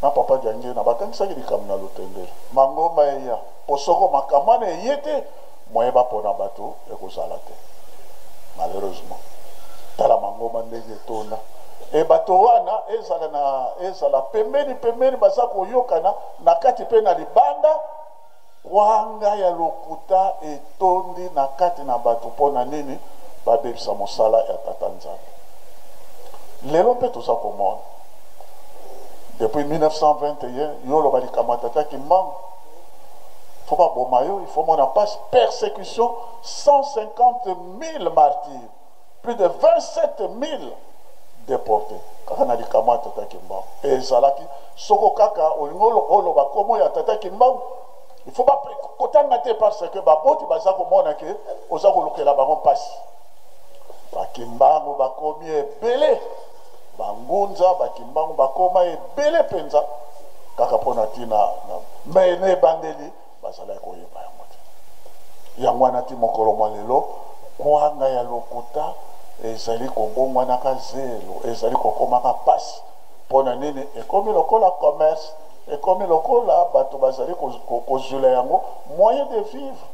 na papa Diangienda bakangisaki likambo na Lutendele. Mangomba eya po soko makambo wana eye te, moye bapona bato ekozala te. Malheureusement, tala mangomba ndenge etonda. E bato wana ezala na ezala pembeni pembeni baza koyokana na kati mpe na libanda. Kwanga ya lokuta etondi na kati na bato mpo na nini? Babebisa mosala ya Tata Nzambe. Lelo mpe toza komona depuis 1921 yo oloba likambo ya Tata Kimbangu, faut baboma yo, il faut mona passe persécution, 150 000 martyrs, plus de 27 000 déportés kaka na likambo ya Tata Kimbangu. Ezalaki soko kaka olingi oloba kombo ya Tata Kimbangu, il faut ba kotanga te parce que baboti baza komona ke oza kolukela bango mpasi. Bakimbangu bakomi ebele, bangunza bakimbangu bakoma ebele mpenza kaka mpo na ntina me na ebandeli bazalaki koyeba yango te. Yango wana ti mokolo mwa lelo kwanga ya lokuta ezali kobongwanaka zelo, ezali kokomaka mpasi. Mpo na nini? Ekomi lokola commerce, ekomi lokola bato bazali kozwela yango moyen de vivre.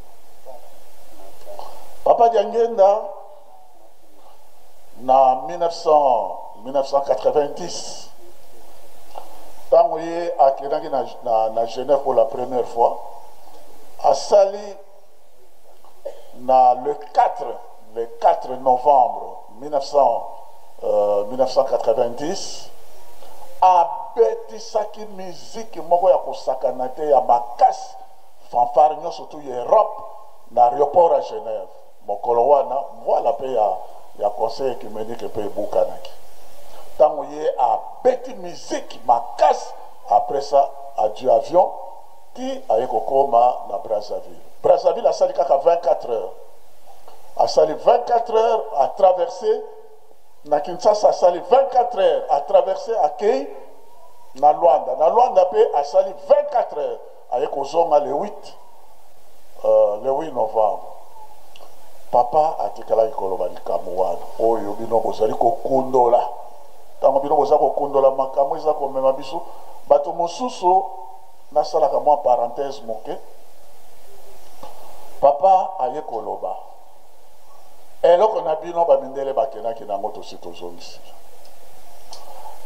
Papa Diangenda na 1900, 1990 ntango ye akendaki na, na, na Genève pour la première fois, asali na le 4, le 4 novembre 1900, 1990. Abetisaki miziki moko ya kosakana te ya makasi, fanfare nyonso tu ya Europe na aeroport ya Genève. Mokolo wana mvuala mpe ya, ya conseil ecumenique mpe ebukanaki. Ntango ye abeti miziki makasi, après ça adieu avion ti aye kokoma na Brazzaville. Brazzaville asali kaka 24 heures, asali 24 heures a traverse na Kinshasa, asali 24 heures a traverse akei na Luanda. Na Luanda mpe asali 24 heures, aye kozonga le 8, le 8 novembre. Papa atikalaki koloba likambo wana oyo bino bozali kokundola. Ntango bino boza kokundola makambo eza komema biso bato mosusu, nasalaka mwa parenthèse moke. Papa aye koloba eloko na bino bamindele bakendaki nango, tosi tozongisi.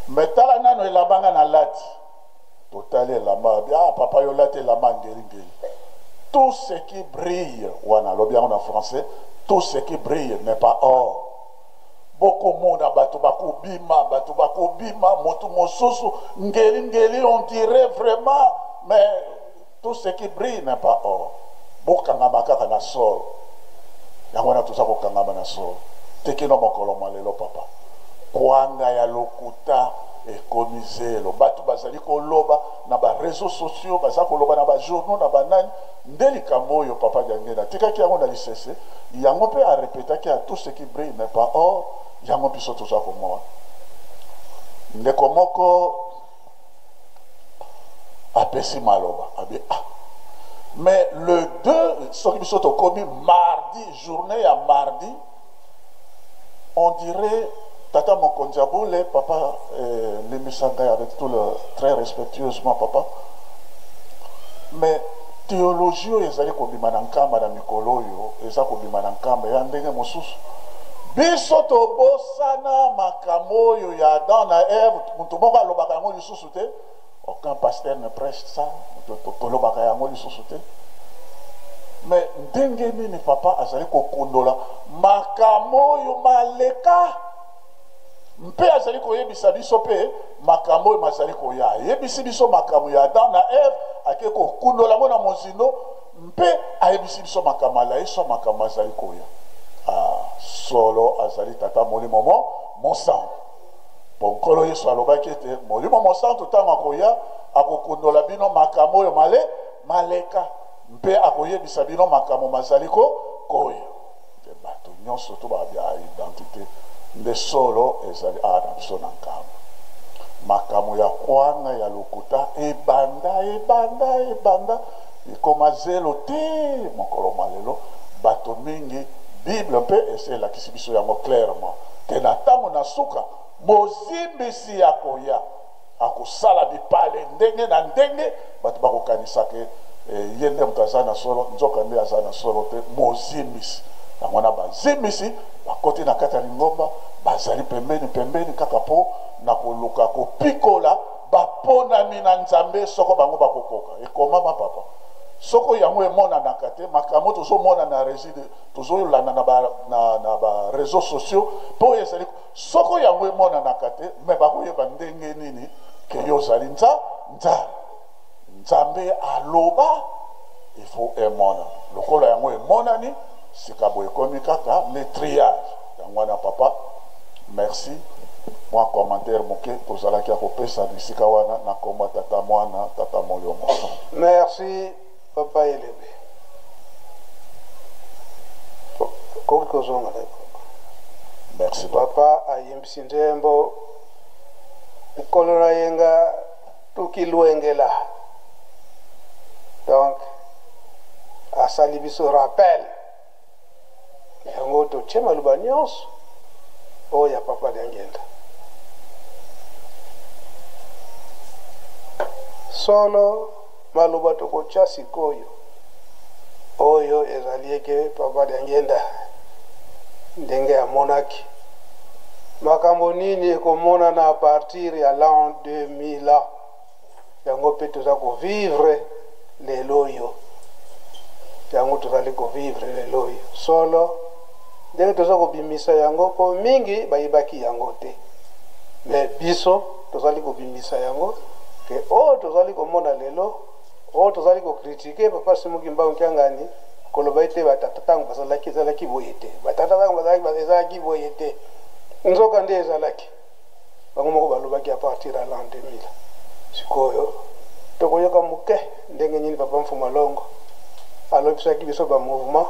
Me tala nano elamba nga nalati. Totali elamba, abi ah papa, yo lati elamba ngelingeli. Tout ce qui brille, wana alobi yango na français, tout ce qui brille n'est pas or. Bokomona bato bakobima, bato bakobima, moto mosusu ngelingeli, on dirait vraiment, mais tout ce qui brille n'est pas or. Bokangama kaka na solo. Yango wana toza kokangama na solo tekino mokolo mwa lelo. Papa, kwanga ya lokuta ekomi zelo. Bato bazali koloba na bareseau sociaux, baza koloba na bajournaux, na banani. Nde likambo oyo papa Diangenda atikaki yango na lisese, yango mpe arepetaki ya tout ce qui brille n'est pas or. Yango biso toza komona. Ndeko moko apesi maloba, abi ah mais le 2, soki biso tokomi mardi, journée ya mardi, on dirait tata mokonzi ya bule papa, limbisa ngai avec tout le très respectueusement papa, mais théologie oyo ezali kobima na Nkamba na mikolo oyo, eza kobima na Nkamba ya ndenge mosusu. Biso tobosana makambo oyo ya Adam na Eve. Moto moko alobaka yango lisusu te, aucun pasteur ne prêche ça. Tolobaka yango lisusu te. Mais ndenge nini papa azali kokundola makambo oyo maleka mpe azali koyebisa biso mpe makambo oyo mazali koya? Ayebisi biso makambo ya Adam na Eve, ake kokundola yango na mozindo, mpe ayebisi biso makambo alayiso, makambo azali koya. Ah, solo azali tata Molimo mo Mosantu, mpo Nkolo Yesu alobaki ete Molimo Mosantu ntango akoya, akokundola bino makambo oyo male maleka mpe akoyebisa bino makambo mazali ko koya. Nde bato nyonso to babia identité nde solo ezali awa na biso na Nkamba. Makambo ya kwanga ya lokuta ebanda, ebanda, ebanda, ekoma zelo te mokolo mwa lelo. Bato mingi, Bible mpe esi elakisi biso yango clairement ke na ntango na suka mozimbisi akoya, akosala bipale ndenge na ndenge. Bato bakokanisa ke ye nde moto aza na solo, nzoka nde aza na solo te, mozimbisi. Yango wana bazimbisi bakoti na kati ya lingomba, bazali pembeni pembeni kaka mpo na koluka kopikola baponami na Nzambe soko bango bakokoka. Ekomama papa, soko yango emonanaka te, makambo tozomona na reside, tozolanda na ba, na ba réseaux sociaux, mpo oyo ezali, soko yango emonanaka te, me bakoyeba ndenge nini ke yo ozali nza nzambe? Nzambe aloba, ifo emonana. Lokola yango emonani sika boye, ekomi kaka nde triage. Yango wana papa, merci. Mwa commentaire moke tozalaki ya kopesa na esika wana, na kombo ya Tata, Mwana, Tata Molimo Mosantu. Merci papa Elebe. Koki kozonga na Merci. Papa ayimbisi nzembo mokolo na yenga tukilwengela, donc asali biso rappel yango. Totie maloba nyonso oyo ya papa Diangenda. Solo maloba tokotya sikoyo oyo ezali eke papa Diangenda ndenge amonaki makambo nini ekomonana à partir ya l'an 2000, yango mpe toza kovivre lelo oyo. Yango tozali kovivre lelo oyo solo ndenge toza kobimisa yango, mpo mingi bayebaki yango te, me biso. Tozali kobimisa yango ke oyo tozali komona lelo, oyo tozali kokritike Papa Simon Kimbangu Kiangani, koloba ete batata ntango bazalaki ezalaki boye te, batata ntango bazalaki ezalaki boye te, nzoka nde ezalaki. Bango moko balobaki à partir ya l'an 2000. Sikoyo tokoyoka moke ndenge nini Papa Mfuma Longo alobisaki biso ba mouvement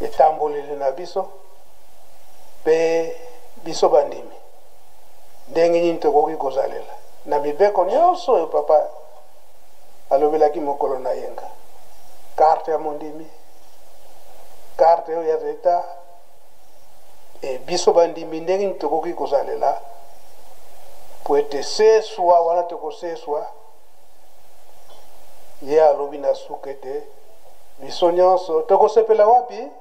etamboleli na biso mpe biso bandimi ndenge nini tokoki kozalela na mibeko nyonso oyo papa alobelaki mokolo na yenga, karte ya mondimi, karte oyo ya leta e biso bandimi ndenge nini tokoki kozalela po ete seswa wana tokoseswa. Ye alobi na suka ete biso nyonso tokosepela wapi?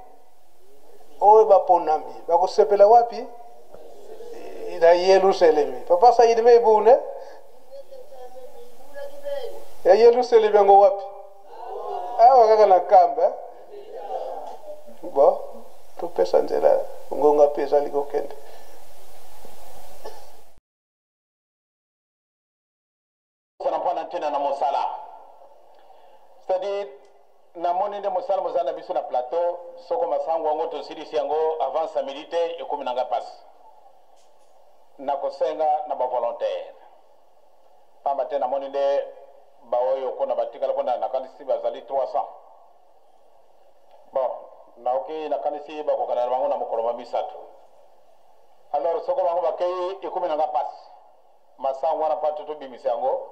Oyo baponami bakosepela wapi? Na Yelusalemi. Papa Saidi Meibune ya Yelusalemi yango wapi? Awa kaka na Nkamba. Bon, topesa nzela, ngonga mpe ezali kokende. Sana mpo na ntina na mosala, c'est-à-dire namoni nde mosala mozali na biso na plateau. Soko masango yango tosilisi yango avant samedi te, ekomi na nga mpasi. Nakosenga na bavolontaire, pamba te namoni nde baoyo kuna batikala kuna, nakanisi bazali 300. Bon, naoki nakanisi bakokana na bango na mokolo ma misato. Alors soko bango bakei, ekomi na nga mpasi. Masango wana mpo tobimisa yango,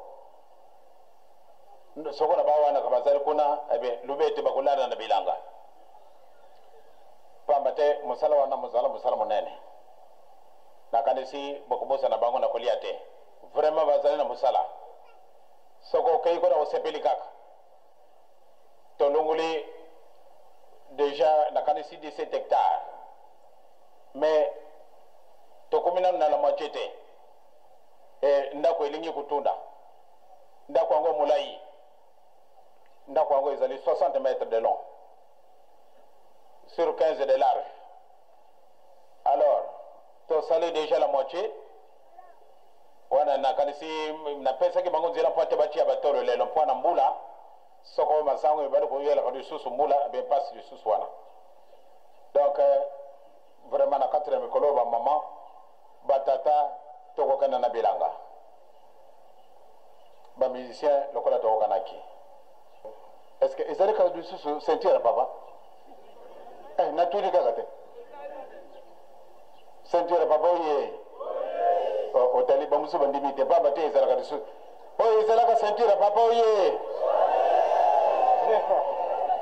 soko na bawanaka bazali kuna, ebe lobi ete bakolala na bilanga, pamba te mosala wana mozala mosala monene. Nakanisi bokobosana bango na kolia te. Vraiment bazali na mosala. Soko okei kuna, osepeli kaka. Tolongoli deja nakanisi 17 hectares, mais tokomi nanu na la moitié te. E, ndako elingi kotunda. Ndako yango molai, ndako yango ezali 60 mètres de long sur 15 de large. Alors tosali déjà la moitié wana. Nakanisi napesaki bango nzela mpo ate batia batolo lelo mpo na mbula. Soko masango ebali koyelaka lisusu mbula, ebe mpasi lisusu wana. Donc vraiment na kati na mikolo, bamama, batata, tokokenda na bilanga, bamusicien lokola tokokanaki. Est ce que ezali kaka lisusu ceinture, papa? Eh, natuni kaka te. Ceinture, papa oye, otali bamosusu bandimi te, pamba te ezalaka lisusu oyo ezalaka ceinture, papa oye.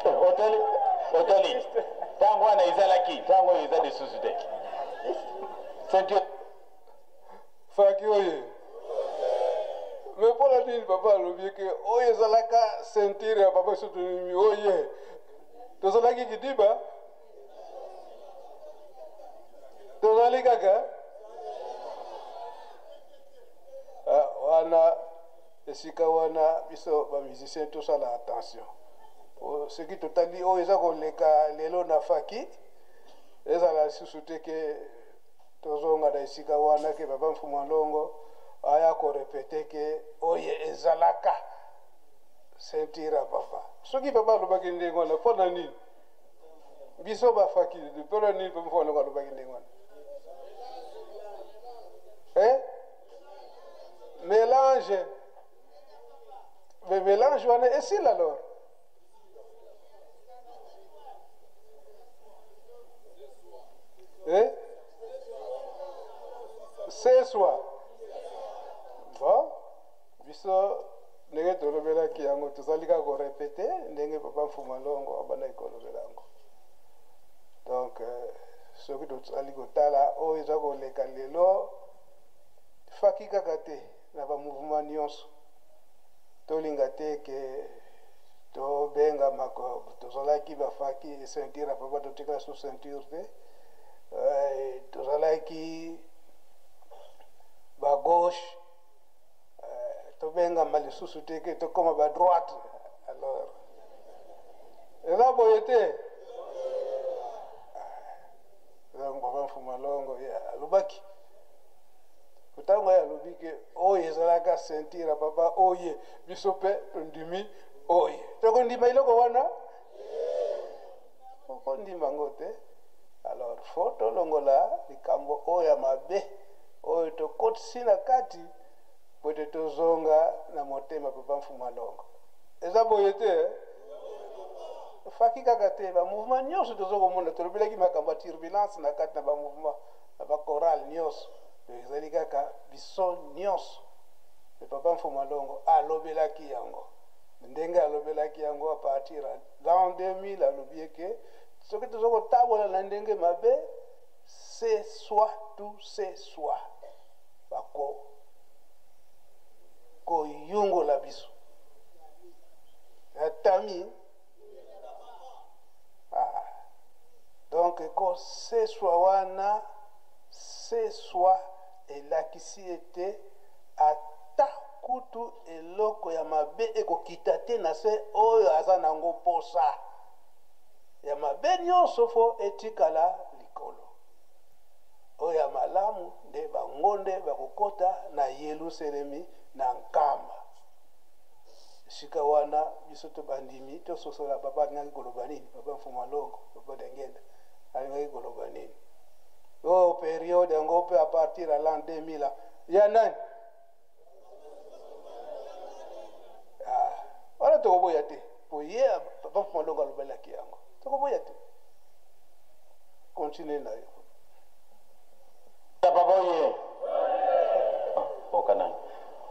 Otali, otali ntango wana ezalaki, ntango oyo eza lisusu te ceinture. Faki oye! Me mpona nini papa alobi ke oyo ezalaka ceinture ya papa? Biso tolimi oye, tozalaki kidiba, tozali kaka wana esika wana. Biso bamusicien tosala attention. Soki totali oyo eza koleka lelo na faki, ezala lisusu te ke tozonga na esika wana, ke papa Mfumu Alongo aya korepete ke oyo ezalaka ceinture ya papa. Soki papa alobaki ndenge wana, mpo na nini biso bafaki, mpo na nini papa Mfumu Alongo alobaki ndenge wana? Eh? Mélange, mais mélange wana esila alors. Eh? Seswa. Bon, biso ndenge tolobelaki yango, tozali kaka korepete ndenge papa Mfuma Longo abandaki kolobela yango. Donc soki tozali kotala oyo eza koleka lelo, faki kaka te, na bamouvement nyonso, tolinga te ke tobengamaka tozalaki bafaki ceinture ya papa, totikala sous ceinture te, tozalaki bagauche, tobengama lisusu te ke tokóma badroite. Alors eza boye te. Donc papa Mfuma Longo alobaki. Ntango ye alobi ke oyo ezalaka ceinture ya papa oye, biso mpe tondimi oye. Tokondima eloko wana? Okondima yango te. Alors fo tolongola likambo oyo ya mabe oyo tokotisi na kati po ete tozonga na motema papa Mfumu Alongo. Eza boye te eh? Faki kaka te, ba mouvement nyonso tozo komona, tolobelaki makambo ya turbulence na kati na ba mouvement na ba chorale nyonso, ezali kaka biso nyonso. Me papa Mfumu Alongo alobelaki yango ndenge alobelaki yango a partir ya l'an 2000, alobi eke soki tozo kotambola na ndenge mabe, c'est soit tout c'est soit bako koyungola biso atami. Ah. Donc koseswa wana, seswa elakisi ete ata kutu eloko ya mabe ekokita te na se oyo aza nango posa ya mabe nyonso fo etikala likolo. Oyo ya malamu nde bango nde bakokota na Yelusalemi na nkamba. Esika wana biso to bandimi tososola papa alingaki koloba nini, papa Mfumu Alongo, papa Dengenda alingaki koloba nini. Oh, periode yango mpe à partir ya l'an 2000 ya nani? Ah, wana tokoboya te po ye papa Mfumu Alongo alobelaki yango, tokoboya te. Continue na yo. Papa oye okanani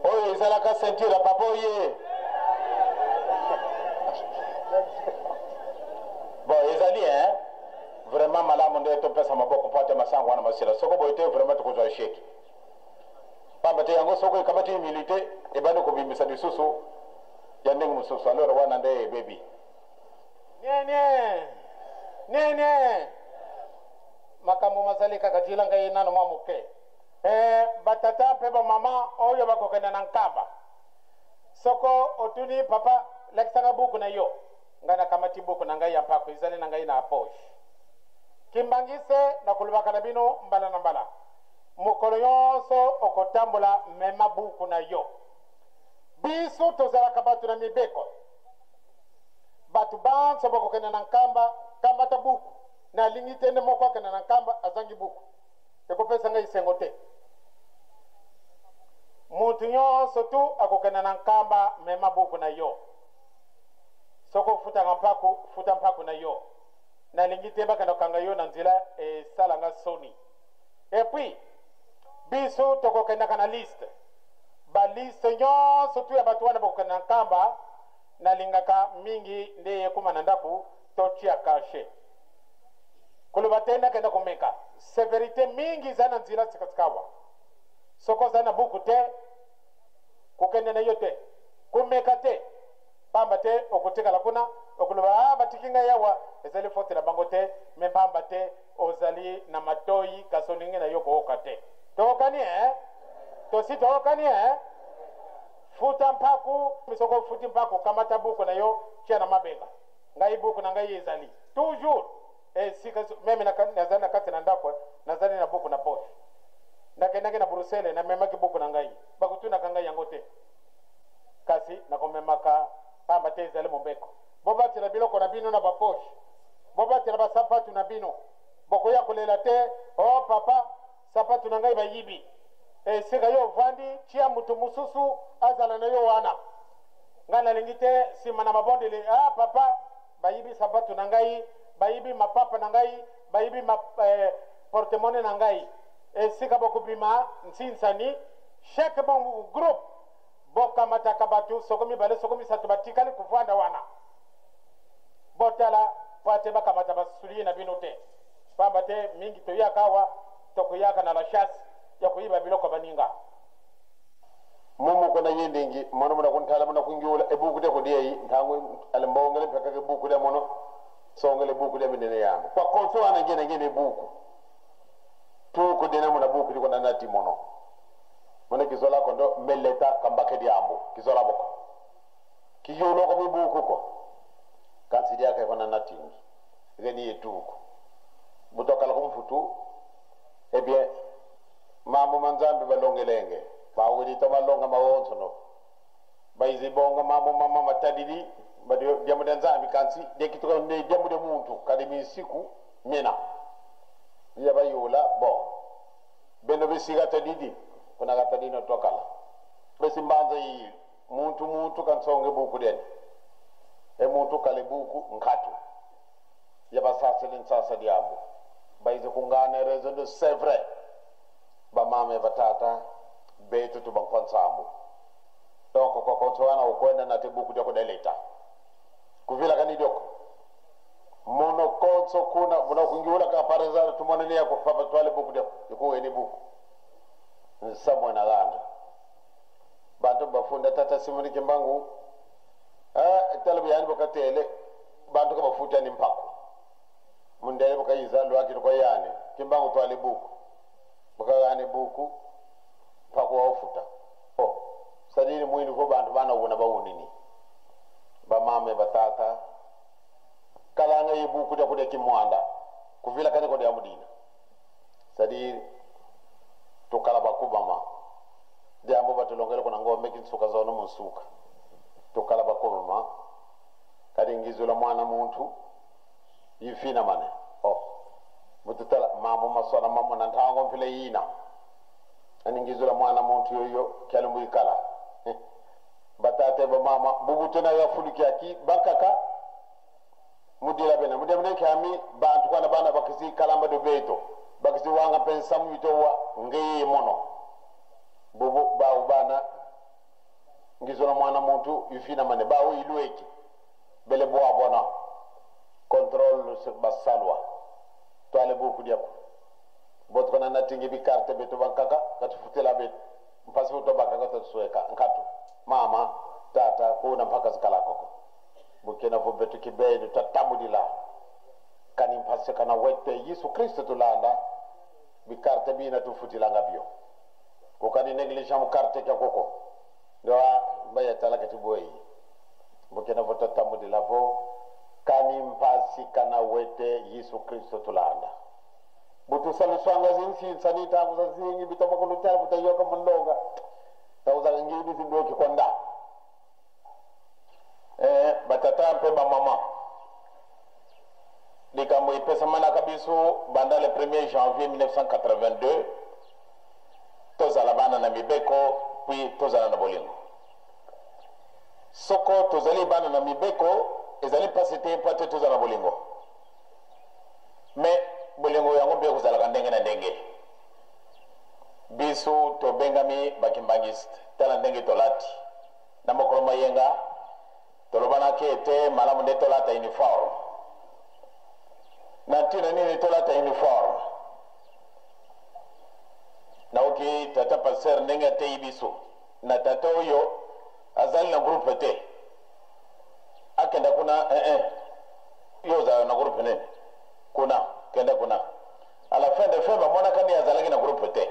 oyo ezalaka ceinture ya papa oye bon ezali hein vraiment malamu nde topesa maboko mpo ate masango wana masila soko boye te vraiment tokozwa echec pamba te yango soko ekamati humilité ebandi kobimisa lisusu ya ndenge mosusu alors wana nde ebebi. Nene nene makambo mazali kaka jila ngai nano mwa moke. Eh, batata mpe bamama oyo bakokende na nkamba, soko otuni papa lakisanga buku na yo, ngai nakamati buku na ngai ya mpako ezali na ngai na poche. Kimbangise nakolobaka na bino mbala na mbala, mokolo nyonso okotambola mema buku na yo. Biso tozalaka bato na mibeko. Bato banso bakokende na nkamba, kamata buku. Nalingi te nde moko akende na nkamba azangi buku. Ekopesa ngai esengo te. Mutu nyonso tu akokende na nkamba, mema buku na yo. Soki ofutaka mpaku, futa mpaku na yo. Nalingi te bakenda kokanga yo na nzela, esala nga soni. Et puis, biso tokokendaka na liste. Ba liste nyonso tu ya bato wana bakokende na nkamba, nalingaka mingi nde ekoma na ndako totia cachet. Koloba te nakenda komeka. Severite mingi eza na nzela sikasikawa. Soki oza na buku te, kokende na yo te, komeka te, pamba te okotikala kuna, okoloba ah, batiki ngai awa, ezali faute na bango te, me pamba te ozali na matoyi kasi olingi na yo kooka te. Toyokani eh? Tosi toyokani eh? Futa mpaku, soki ofuti mpaku, kamata buku na yo, tia na mabenga. Ngai buku na ngai ezali toujours esika meme nazali na kati na ndako, nazali na buku na poche. Nakendaki na Bruxelles, namemaki buku na ngai, bakotunaka ngai yango te, kasi nakomemaka pamba te ezali mobeko. Bobatela biloko na bino na ba poche, bobatela ba sapatu na bino, bokoya kolela te, oh papa, sapatu na ngai bayibi. Esika yo ovandi, tia moto mosusu azala na yo wana. Ngai nalingi te sima na mabondeli, ah papa, bayibi sapatu na ngai, bayibi mapapa na ngai, bayibi ma, eh, porte-monnaie na ngai. Esika bokobima nsinsani, chaque bon groupe bokamataka bato soko mibale soko misato batikali kovanda wana. Botala mpo ate bakamata basulie na bino te, pamba te mingi toyaka awa tokoyaka na la chasse ya koyiba biloko ya baninga. Mumuko na yindingi mono muna kuntala muna kungiula ebuku lya kudiei ntango ale mbongele mpaka ebuku lya mono songele ebuku lya minene yamo kwa konso wana ngene ngene ebuku tuku dena muna buku liko na nati mono mono kizola kondo meleta kambake diambo kizola boko kiyulo ko mibuku ko kansi diaka ko na natingi geni yetuku butokala kumfutu eh bien Mambo ma Nzambi balongelenge bawili to malonga mawonso no baizi bonga mambo mama matadidi badi diamu dia Nzambi kansi dekituka ne diamu dia muntu kadi misiku mina ya bayula bo beno bisiga tadidi kuna katadino tokala besi mbanza yi muntu muntu kansonge buku deni e muntu kale buku nkatu ya basasele nsasa diambo baize kungana raison de c'est vrai bamame batata betu tu bankonsambu donc ko konsowana ukwenda na te buku dyako deleta kuvila kani dyoko mono konso kuna muna kungiula ka parezara tumonene yako papa twale buku dyako ikuwe ni buku nsamwe na ganda bantu bafunda tata Simoni Kimbangu talabu yani bakatele bantu kabafuta ni mpako mundele bakayiza lwaki kwa yani Kimbangu twale buku bakagane buku mpako wafuta oh sadini mwini ko bantu bana wona bawunini bamame batata kalanga yibuku da kude kimwanda kuvila kane ko de amudina sadi to kala bakubama diambo batulongele kuna ngombe kinsuka zono munsuka to kala bakubama kadi ngizula mwana muntu yifina mane oh mututala mambo masona mamo na ntango mfile yina ani ngizula mwana muntu yoyo kyalumbu ikala batate ba mama bubutuna ya fuluki aki bakaka mudila bena mudila bena kami bantu kwana bana bakisi kalamba do beto bakisi wanga pensamu itowa ngeye mono bubu ba ubana ngizona mwana muntu yufina mane bawo ilueki bele boa bona contrôle sur basalwa toale buku diako bot kona natingi bi carte beto bankaka katufutela bet mpasi to bakaka to sueka nkatu mama tata kuna mpaka zikala koko bukena vo beto kibedu tatamudila kani mpasi kana wete Yesu Kristo tulanda bi carte bi na tufutila ngabio kokani negligent mu carte ka koko ndoa mbaya talaka tiboyi bukena vo tatamudila vo kani mpasi kana wete Yesu Kristo tulanda butu saluswanga zinsi sanita muzazingi bitoma kulutala butayoka mulonga tawuza ngidi zindoki konda batata mpe ba mama likambo epesamanaka biso banda le 1er janvier 1982 tozala bana na mibeko puis tozala na bolingo soko tozali bana na mibeko ezali mpasi te mpo te tozala na bolingo mais bolingo yango mpe kozalaka ndenge na ndenge biso tobengami bakimbangiste tala ndenge tolati na mokolo mayenga tolobanaki ete malamu nde tolata uniforme na ntina nini tolata uniforme naoki tata pasteur ndenge ateyi biso na tata oyo azali na groupe te akenda kuna yo ozala na groupe nini kuna kenda kuna à la fin de fin bamonaka nde azalaki na groupe te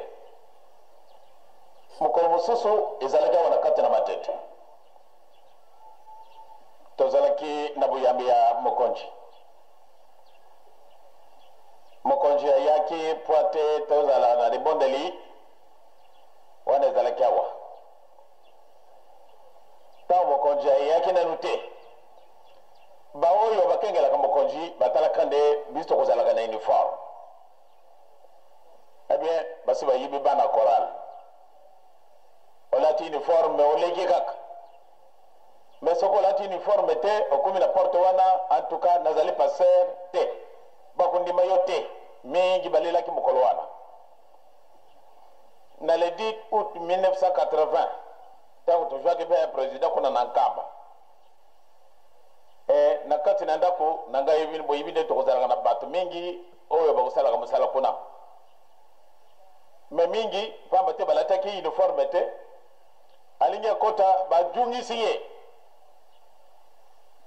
mokolo mosusu ezalaki awa na kati na matete tozalaki na boyambi ya mokonzi mokonzi ayaki po te tozala na libondeli wana ezalaki awa ntango mokonzi ayaki nanu te baoyo bakengelaka mokonzi batalaka nde biso tokozalaka na uniforme eh bien basi bayibi bana chorale olati uniforme oleki kaka mais soki olati uniforme te okomi na porte wana en tout cas nazali pasteur te bakondima yo te mingi balelaki mokolo wana na le 10 août 1980 ntango tozwaki mpe ya président kuna na Nkamba na kati na ndako na ngai boyebi nde tokozalaka na bato mingi oyo bakosalaka mosala kuna me mingi pamba te balataki uniforme te alingi akota bajungisi ye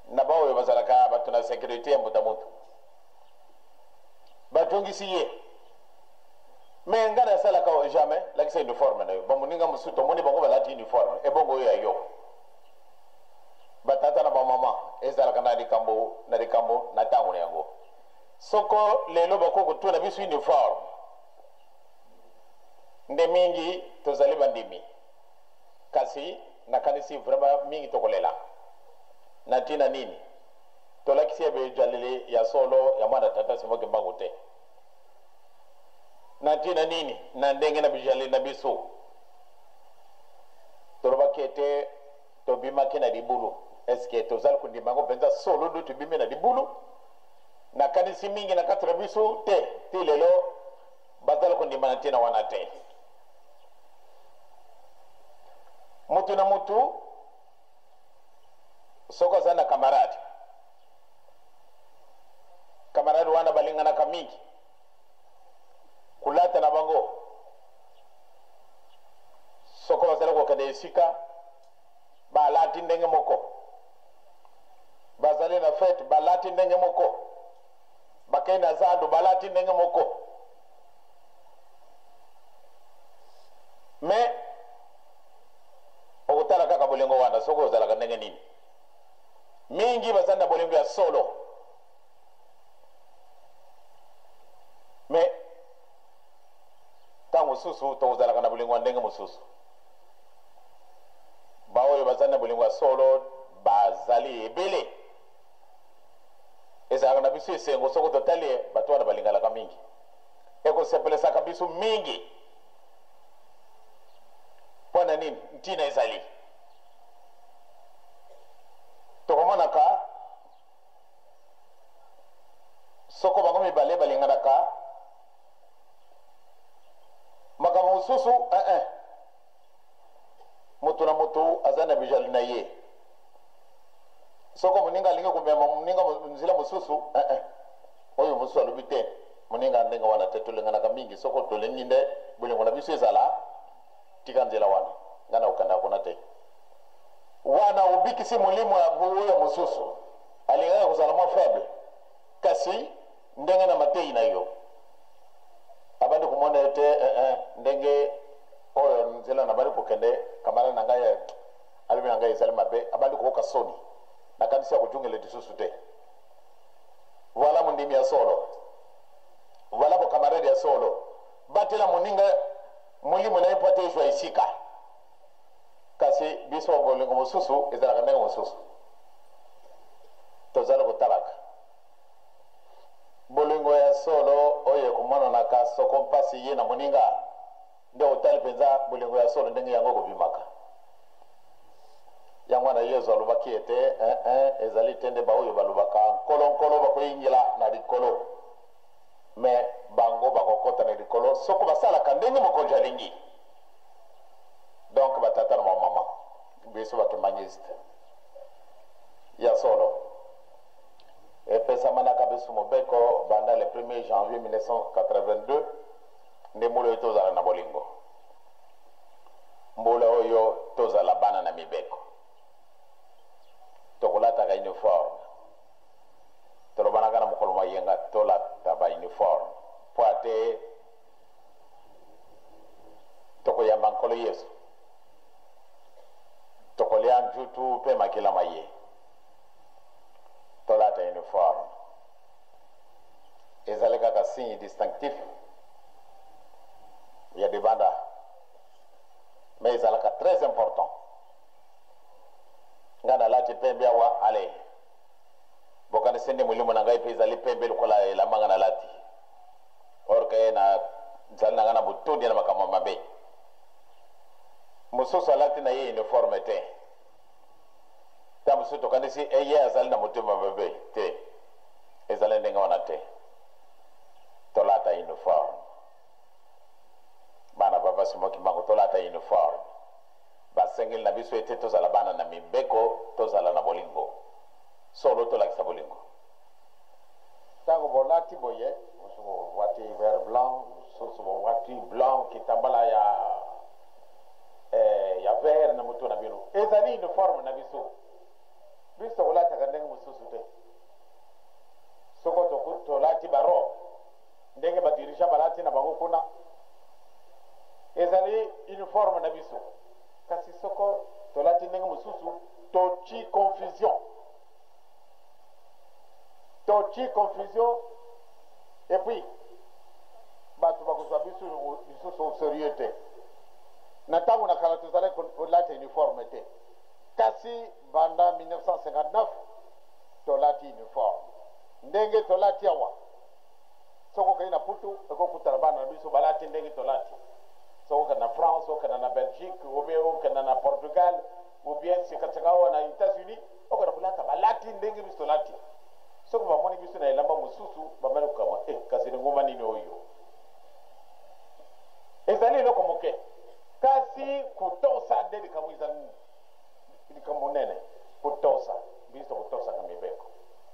na baoyo bazalaka bato na sécurité ya mbuta mutu bajungisi ye me ngai nasalaka jamais lakisa uniforme na yo bamoninga mosusu tomoni bango balati uniforme ebongo oyo ya yo batata na bamama ezalaka na likambo na likambo na ntango na yango soko lelo bakoki kotuna biso uniforme Nde mingi tozali bandimi, kasi nakanisi vraiment mingi tokolela. Na ntina nini? Tolakisi ye bejaleli ya solo ya mwana Tata Simon Kimbangu te. Na ntina nini? Na ndenge na bijaleli na biso. Tolobaki ete tobimaki na libulu. Est-ce que tozali kondima yango mpenza solo nde tobimi na libulu? Nakanisi mingi na kati na biso te, ti lelo bazali kondima na ntina wana te. Mutu na mutu soki aza na camarade, camarade wana balinganaka mingi, kolata na bango soko bazali kokende esika balati ndenge moko, bazali na fete balati ndenge moko, bakei na zando balati ndenge moko. Mais okotala kaka bolingo wana soki ozalaka ndenge nini. Mingi bazali na bolingo ya solo, mais ntango mosusu tokozalaka na bolingo ya ndenge mosusu. Baoyo bazali na bolingo ya solo bazali ebele. Ezalaka na biso esengo soko totali bato wana balingalaka mingi, ekosepelesaka biso mingi. Mpo na nini? Ntina ezali tokomonaka soko bango mibale balinganaka makambo mosusu eh, eh. Moto na moto aza na bijali na ye. Soko moninga alingi komema moninga nzela mosusu eh, eh. Oyo mosusu alobi te, moninga ndenge wana te, tolinganaka mingi. Soko tolingi nde bolingo na biso ezala, tika nzela wana, ngai nakokendaka kuna te. Wana obikisi molimo ya oyo mosusu alingaka kozala mwa faible, kasi ndenge na mateyi na yo abandi komona ete eh, eh, ndenge oyo nzela nabandi kokende, camarade na ngai eh, alobi na ngai ezali mabe, abandi koyoka soni, nakanisi ya kojungela lisusu te. Voilà mondimi ya solo, voilà bokamarade ya solo. Batela moninga molimo na ye mpo ate ezwa esika. Kasi biso bolingo mosusu ezalaka ndenge mosusu, tozali kotalaka bolingo ya solo oyo ekomonanaka soko mpasi ye na moninga, nde otali mpenza bolingo ya solo ndenge yango ekobimaka. Yango wana Yezu alobaki ete, eh, eh, ezali te nde baoyo balobaka Nkolo, Nkolo bakoyingela na likolo, me bango bakokota na likolo soko basalaka ndenge mokonzi alingi. Donc batata na bamama biso bakimbanguiste ya solo, epesamanaka biso mobeko banda le 1er janvier 1982 nde mbula oyo tozala na bolingo, mbula oyo tozala bana na mibeko, tokolataka uniforme. Tolobanaka na mokolo mwa yenga tolata ba uniforme mpo ate tokoyamba Nkolo Yesu, tokolia njutu mpe makila ma ye. Tolata uniforme ezali kaka signe distinctif ya libanda, mais ezalaka très important. Ngai nalati pembe awa, ale bokanisi nde molimo na ngai mpe ezali pembe lokola elamba ngai nalati, or ke na nzali na ngai na botondi na makambo mabe. Mosusu alati na ye uniforme te, ta mosusu tokanisi eye azali na motema mabe te. Ezali ndenge wana te. Tolata uniforme, bana papa Simon Kimbangu, tolata uniforme. Basengeli na biso ete tozala bana na mibeko, tozala na bolingo solo, tolakisa bolingo. Ntango bolati boye, mosusu bowati vert blanc, mosusu bowati blanc, kitambala ya eh, ya vert na motu na bino, ezali uniforme na biso. Biso tokolataka ndenge mosusu te. Soko tolati barobe ndenge badirigant balati na bango kuna, ezali uniforme na biso. Kasi soko tolati ndenge mosusu, toci confusion, toci confusion, et puis bato bakozwa biso lisusu au sérieux te. Na ntango na kala tozalaki kolata uniforme te, kasi banda 1959 tolati uniforme ndenge tolati awa. Soki okei na Putu, ekokutana bana na biso balati ndenge tolati. Soki okenda na France, okenda na Belgique, ou bien okenda na Portugal, ou bien sikasika awa na Etats-Unis, okenda kolata balati ndenge biso tolati. Soki bamoni biso na elamba mosusu, bamani kokamwa, eh, kasi lingomba nini oyo? Ezali eloko moke, kasi kotosa nde likambo ezali likambo monene. Kotosa, biso tokotosaka mibeko.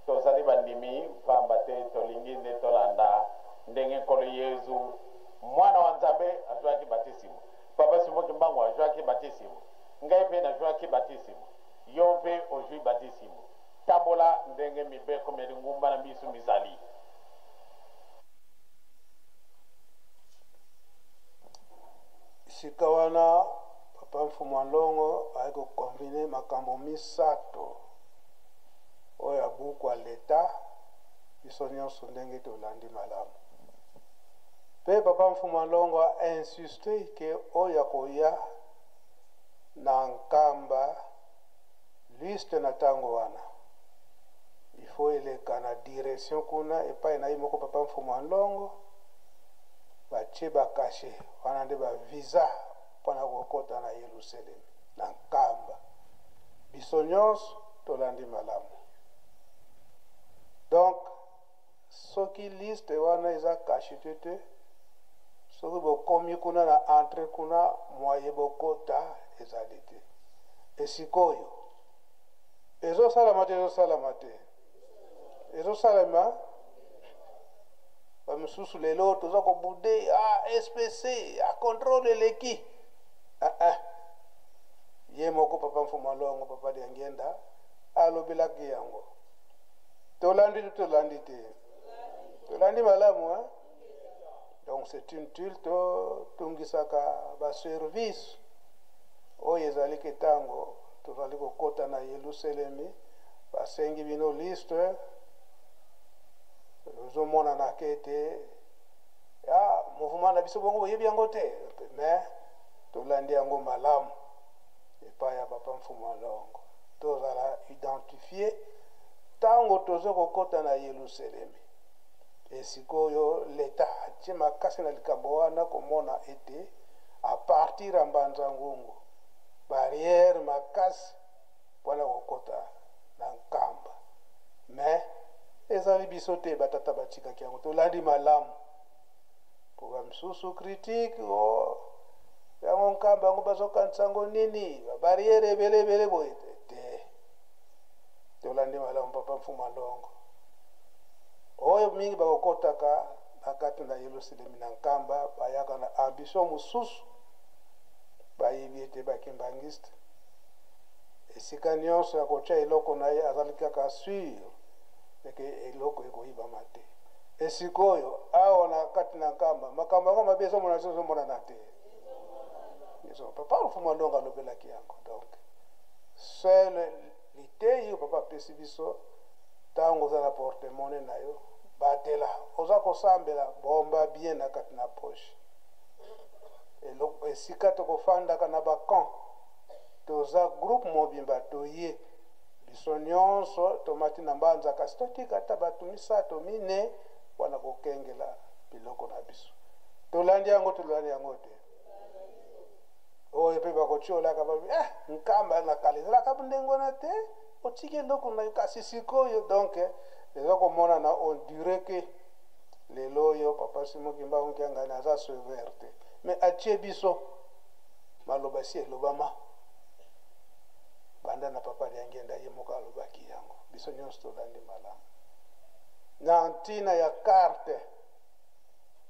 Tozali bandimi mpamba te tolingi nde tolanda ndenge Nkolo Yezu, Mwana wa Nzambe, azwaki batisimo. Papa Simon Kimbangu azwaki batisimo. Ngai mpe nazwaki batisimo. Yo mpe ozwi batisimo. Tambola ndenge mibeko mya lingomba na biso mizali. Sika wana Papa Mfumu a Nlongo aye ko combiner makambo misato oyo ya buku ya l'Etat, biso nionso ndenge tolandi malamu. Pe Papa Mfumu a Nlongo a insister que oyo akoya na Nkamba liste na tango wana il faut eleka na direction kuna epai na ye moko Papa Mfumu a Nlongo, batie ba cachet wana nde ba visa mpo na kokota na Yelusalemi na Nkamba. Biso nyonso tolandi malamu. Donc soki liste wana eza cachete te, soki bokomi kuna na entrée kuna, moyen bokota ezali te. Esikoyo ezosalama te, ezosalama te, ezosalema. Ba misusu lelo toza kobude, ah, SPC, ah, contrôle eleki. Ah, ah. Ye moko Papa Mfumu Alongo, Papa Diangienda alobelaki yango. Tolandi to tolandi te? Tolandi malamu, hein? Donc c'est une tuile totungisaka ba service oyo ezali ke ntango tozali kokota na Yelusalemi, basengi bino liste, ozomonana ke ete ah, mouvement na biso bongo boyebi yango te, mais tolandi yango malamu epai ya Papa Mfumu Alongo, tozala identifie ntango tozo kokota na Yelusalemi. Esikoyo leta atie makasi na likambo wana, komona ete a partir ya Mbanza Ngungu barrière makasi mpona kokota na Nkamba, mais ezali biso te batata batikaki yango. Tolandi malamu po ba misusu critique o yango Nkamba yango bazokanisa yango nini, ba barrière ebele ebele boye te. Tolandi malamu Papa Mfumu Alongo, oyo mingi bakokotaka na kati na Yelusalemi na Nkamba bayaka na ambition mosusu, bayebi ete bakimbangiste esika nyonso ya kotya eloko na ye azali kaka sur eke eloko ekoyibama te. Esikoyo awa na kati na Nkamba makambo yango mabe ezomonana te, ezomonana te. Papa Mfumu Alongo alobelaki yango. Donc seul liteyi oyo papa apesi biso, ntango oza na porte-monnaie na yo, batela, oza kosambela, bomba bien na kati na poche. Eloko esika tokofandaka na ba camp, toza groupe mobimba, toye biso nyonso tomati na mbanza, kasi totika ata bato misato mine mpona kokengela biloko na biso. Tolandi yango, tolandi yango te. Oyo mpe bakotiolaka babi, eh, Nkamba na kala ezalaka ndenge wana te, otiki eloko na yo, kasi sikoyo donc eza komonana on dirait que lelo oyo Papa Simon Kimbangu Kiangani aza sévère te, mais atie biso maloba esi elobama banda na Papa Diangienda, ye moko alobaki yango, biso nyonso tolandi malamu. Na ntina ya carte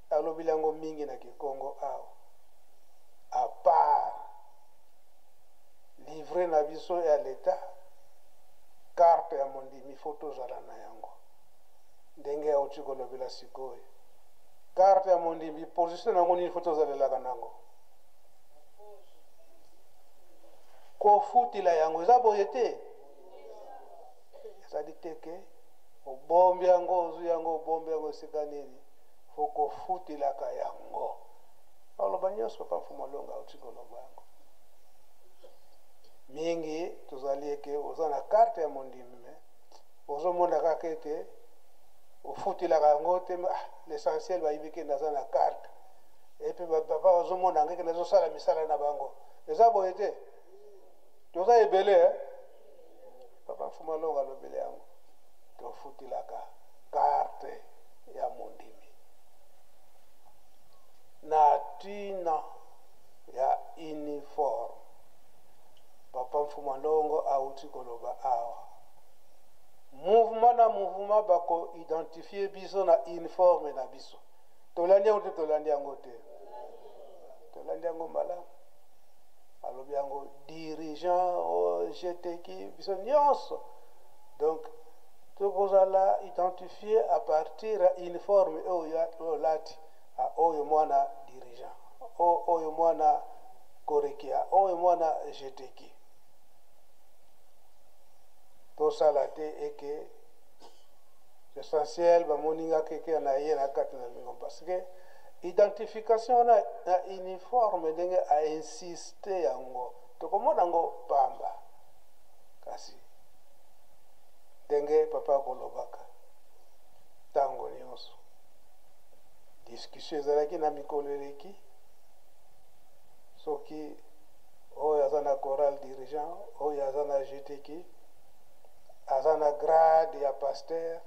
alobeli yango mingi na Kikongo awa, à part livre na biso ya leta, carte ya mondimi fo tozala na yango ndenge auti kolobela sikoyo. Carte ya mondimi position yango nini fo tozalelaka nango? Kofutila yango eza boye te, ezali te ke obombi yango, ozwi yango, obombi yango esika nini, fo kofutilaka yango. Aloba nyonso papa Mfumu Alonga auti koloba yango. Mingi tozali eke oza na carte ya mondimi me ozomona kaka ete ofutelaka yango te, ah, l'essentiel bayebi ke naza na carte epe papa bazomona yango eke nazosala misala na bango. Eza boye te, toza ebele eh? Papa Mfumu Alonga alobeli yango, tofutelaka carte ya mondimi na ntina ya uniforme. Papa Mfumu Alongo auti koloba awa, mouvement na mouvement bako identifier biso na uniforme na biso. Tolandi yango te? Tolandi yango te? Tolandi yango malamu. Alobi yango dirigeant o GTK biso nyonso, donc tokozala identifié à partir ya uniforme oyo olati. Oyo mwana dirigeant, oyo mwana korekia, oyo mwana GTK. Tosala te eke l'essentiel bamoninga keke na ye na kati na lingo, parce que identification wana na uniforme, ndenge ainsiste yango, tokomona yango pamba. Kasi ndenge papa akolobaka ntango nyonso, discussion ezalaki na mikolo eleki, soki oyo aza na chorale dirigeant, oyo aza na GTK, aza na grade ya pasteur,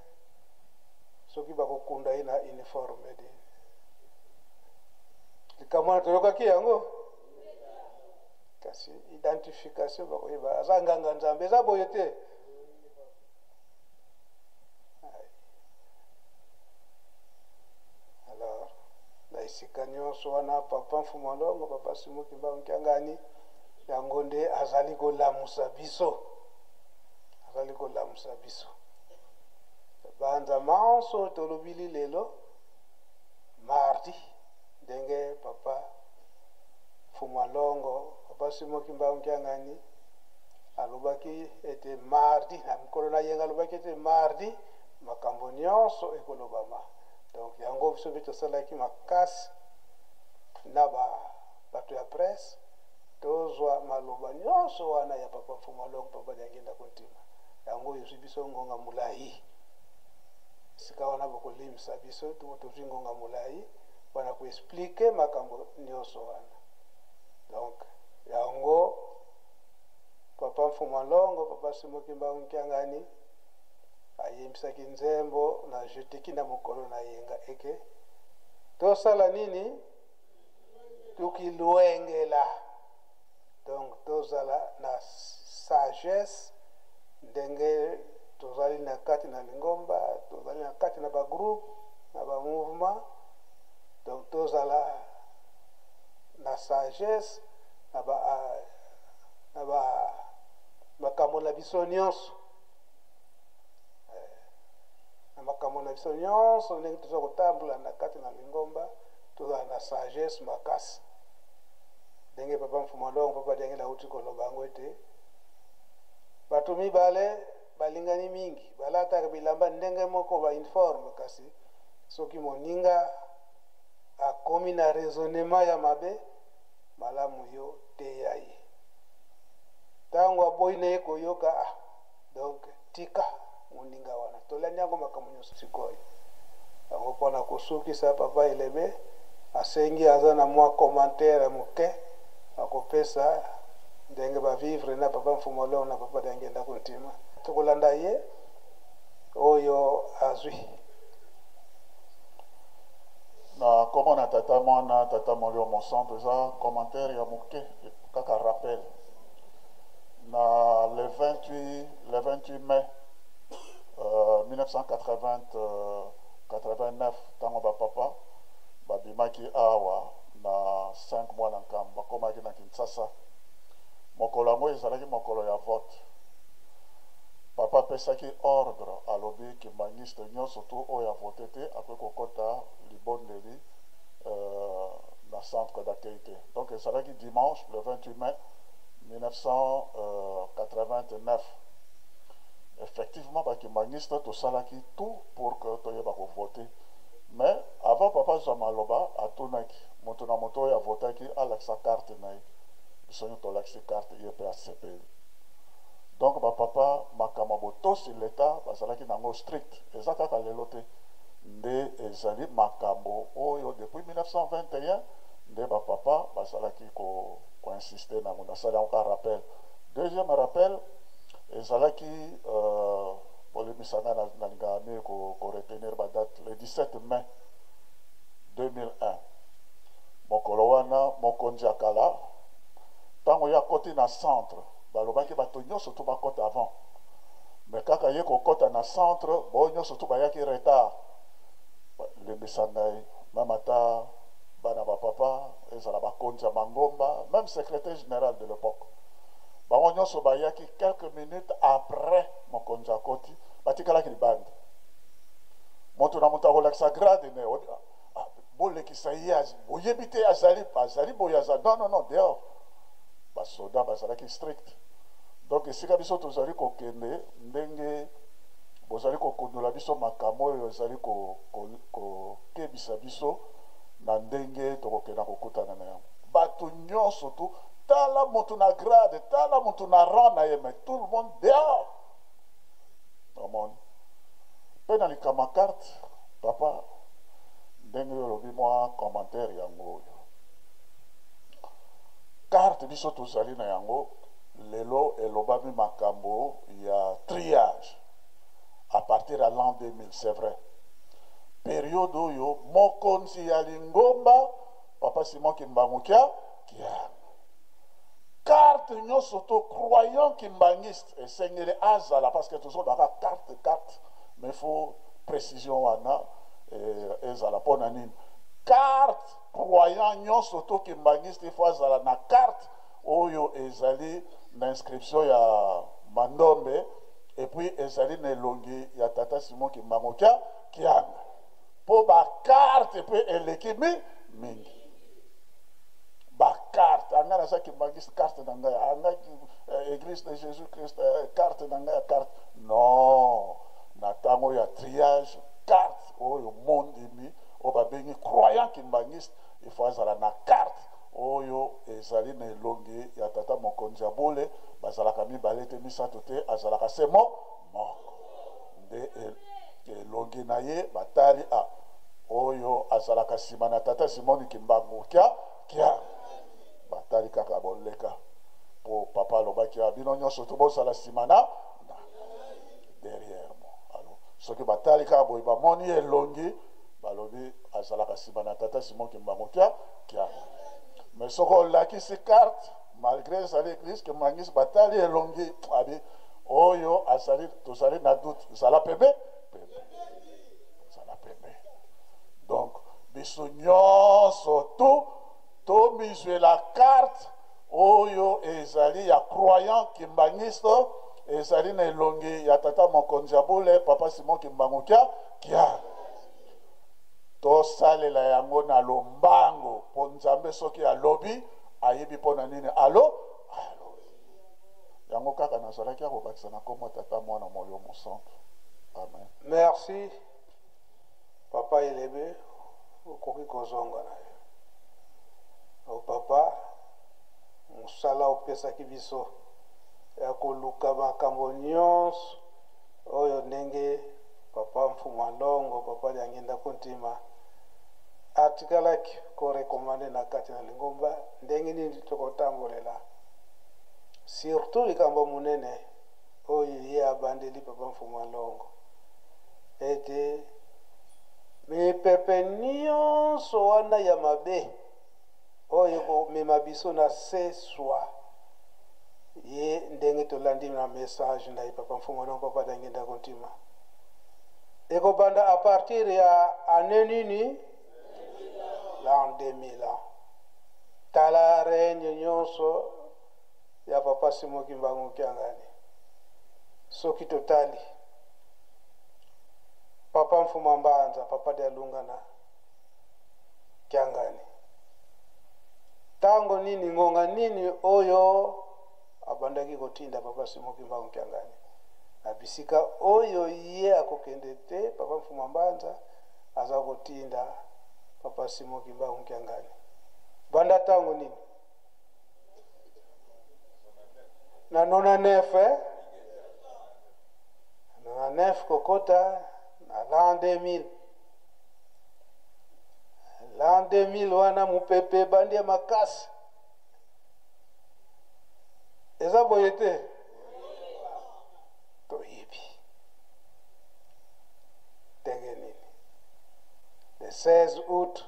soki bakokunda ye na uniforme de likambo wana toyokaki yango. Kasi identification, bakoyeba aza nganga Nzambe. Eza boye te? Alors na esika nyonso wana, papa Mfumu Alongo, papa Simon Kimbangu Kiangani, yango nde azali kolamusa biso, azali kolamusa biso. Banza manso tolobili lelo mardi, ndenge papa Mfumu Alongo, papa Simon Kimbangu Kiangani alobaki ete mardi na mikolo na yenga, alobaki ete mardi makambo nyonso ekolobama. Donc yango biso mpe tosalaki makasi na bato ya presse, tozwa maloba nyonso wana ya papa Mfumu Alongo, papa Diangienda Kuntima. Yango ezwi biso ngonga molai. Esika wana bokolimisa biso, tozwi ngonga molai mpona koexpliquer makambo nyonso wana. Donc yango papa Mfumu Alongo, papa Simon Kimbangu Kiangani ayembisaki nzembo na jeteki na mokolo na yenga eke tosala nini? Tukilwengela. Donc tozala na sagesse ndenge tozali na kati na lingomba, tozali na kati na bagroupe, na bamouvement. Donc tozala na sagesse na ba makambo na biso nyonso, na makambo na biso nyonso ndenge toza kotambola na kati na lingomba, tozala na sagesse makasi. Ndenge papa Mfumu Alongo, papa Diangienda auti koloba yango ete bato mibale balingani mingi, balataka bilamba ndenge moko, bauniforme, kasi soki moninga akomi na raisonnement ya mabe, malamu yo teya ye. Ntango aboyi na ye koyoka, ah, donc tika moninga wana. Tolandi yango makambo nyonso sikoyo. Yango mpona kosukisa, papa Elebe asengi aza na mwa commentaire ya moke akopesa ndenge bavivre na papa Mfumu Alongo na papa Diangienda Kuntima. Tokolanda ye oyo azwi. Na nkombo na Tata, Mwana, Tata Molimo Mosantu, eza commentaire ya moke, kaka rappel. Na le 28 mai 1989, ntango bapapa babimaki awa na 5 mois na nkambo, bakomaki na Kinshasa, mokolo yango ezalaki mokolo ya vote. Papa apesaki ordre, alobi kimbangiste nyonso tu oyo avote te akoki kokɔta libondeli na centre d'accueil te. Donc ezalaki dimanche le 28 mai 1989. Effectivement, bakimbangiste tosalaki tout pour que toyeba kovote. Mais avant papa azwa maloba, atunaki Moto na moto oyo avotaki alakisa carte na ye. Biso nyonso tolakisi carte, ye mpe asepeli. Donc ba papa makambo ya botosi l'etat bazalaki na yango strict. Eza kaka lelo te nde ezali makambo oyo depuis 1921 nde ba papa bazalaki ko ko insister na yango. Nasali yango kaka rappel. Deuxième rappel ezalaki euh, bolimbisa ngai nalingaka mingi ko, ko retenir ba date le 17 mai 2001 mokolo wana mokonzi ya kala ntango ye akoti na centre balobaki bato nyonso tu bakota avant mais kaka ye kokota na centre bo nyonso tu bayaki retard limbisa ngai meme ata bana ba papa ezala bakonzi ya mangomba meme secrétaire général de l'époque bango nyonso bayaki quelques minutes après mokonzi akoti batikalaki libanda moto na moto akolakisa grade ne ah, bolekisa ye boyebi te azali azali boye azali non non non dehors basoda bazalaki strict donc esika biso tozali kokende ndenge bozali kokundola biso makambo oyo ezali kokebisa ko, ko biso na ndenge tokokenda kokutana na yango bato nyonso tu tala moto na grade tala moto na rang na ye mais tout le monde dehors omoni mpe na likambo ya carte papa ndenge oyo olobi mwa commentaire yango oyo carte biso tozali na yango lelo elobami makambo ya triage à partir ya l'an 2000 c'est vrai periode oyo mokonzi ya lingomba papa simon kimbangu kia kiana carte nyonso to croyant kimbanguiste esengeli azala parce que tozolobaka carte carte mais faut précision wana eh, ezala mpo na nini carte croyant nyonso to kimbanguiste il faut azala na carte oyo ezali na inscription ya mandombe et puis ezali na elongi ya tata Simon Kimbangu kia kianga mpo ba carte mpe eleki mi mingi ba carte anga naza kimbanguiste carte na ngai anga eh, église de Jésus Christ eh, carte na ngai ya carte non na ntango ya triage carte oyo mondimi oyo babengi croyant kimbanguiste il faut azala na carte oyo ezali na elongi ya tata mokonzi ya bule bazalaka mibale te misato te azalaka se mo moko nde elongi na ye batali a oyo azalaka nsima na tata simoni kimbangu kia kia batali kaka boleka mpo papa alobaki a bino nyonso to bozala nsima na derrière moi alors soki batali kaka boye bamoni elongi balobi azalaka nsima na tata simon kimbangu kia kia mais soki olakisi carte malgré ezali eglise kimbanguiste batali elongi abi oyo azali tozali na doute zala pembe pembe zala pembe donc biso nyonso tu tomizwela carte oyo ezali ya croyant kimbanguiste ezali na elongi ya tata mokonzi ya bule papa simon kimbangu kia kia tosalela yango na lombango mpo nzambe soki alobi ayebi mpo na nini alo alobi yango kaka nazalaki ya kobakisa na nkombo tata mwana molimo mosantu amen merci papa elebe okoki kozonga na yo o papa mosala opesaki biso ya koluka makambo nyonso oyo ndenge papa mfumu alongo papa liangenda kuntima atikalaki korekomande na kati na lingomba ndenge nini tokotambolela surtout likambo monene oyo ye abandeli papa mfumu alongo ete mipepe nyonso wana ya mabe oyo ekomema biso na se swa ye ndenge tolandi na message na ye papa mfumu alongo papa dangenda kontima ekobanda à partir ya année nini l'an 2000 ans tala règne nyonso ya papa Simon Kimbangu Kiangani soki totali papa Mfuma Mbanza papa Dialungana Kiangani ntango nini ngonga nini oyo abandaki kotinda papa Simon Kimbangu Kiangani na bisika oyo ye akokende te papa Mfuma Mbanza aza kotinda papa Simon Kimbangu Kiangani. Banda ntango nini? Na 99, eh? 99 kokota na l'an 2000. L'an 2000 wana mopepe ebandi ya makasi. Eza boye te? Toyebi ndenge nini le 16 août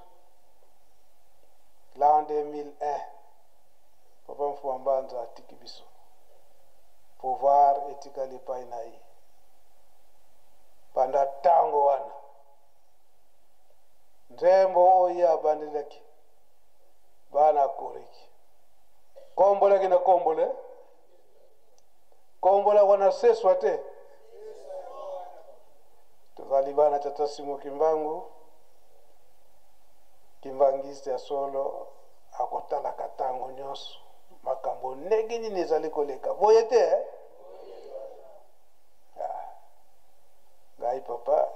l'an 2001 papa Mfuma Mbanza atiki biso, pouvoir etikali epai na ye. Banda ntango wana nzembo oyo ye abandelaki bana koriki kombolaki na kombole kombola wana seswa te. Tozali bana tata Simo Kimbangu, kimbangiste ya solo, akotalaka ntango nyonso makambo ndenge nini ezali koleka boye te, eh? Ah. Ngai papa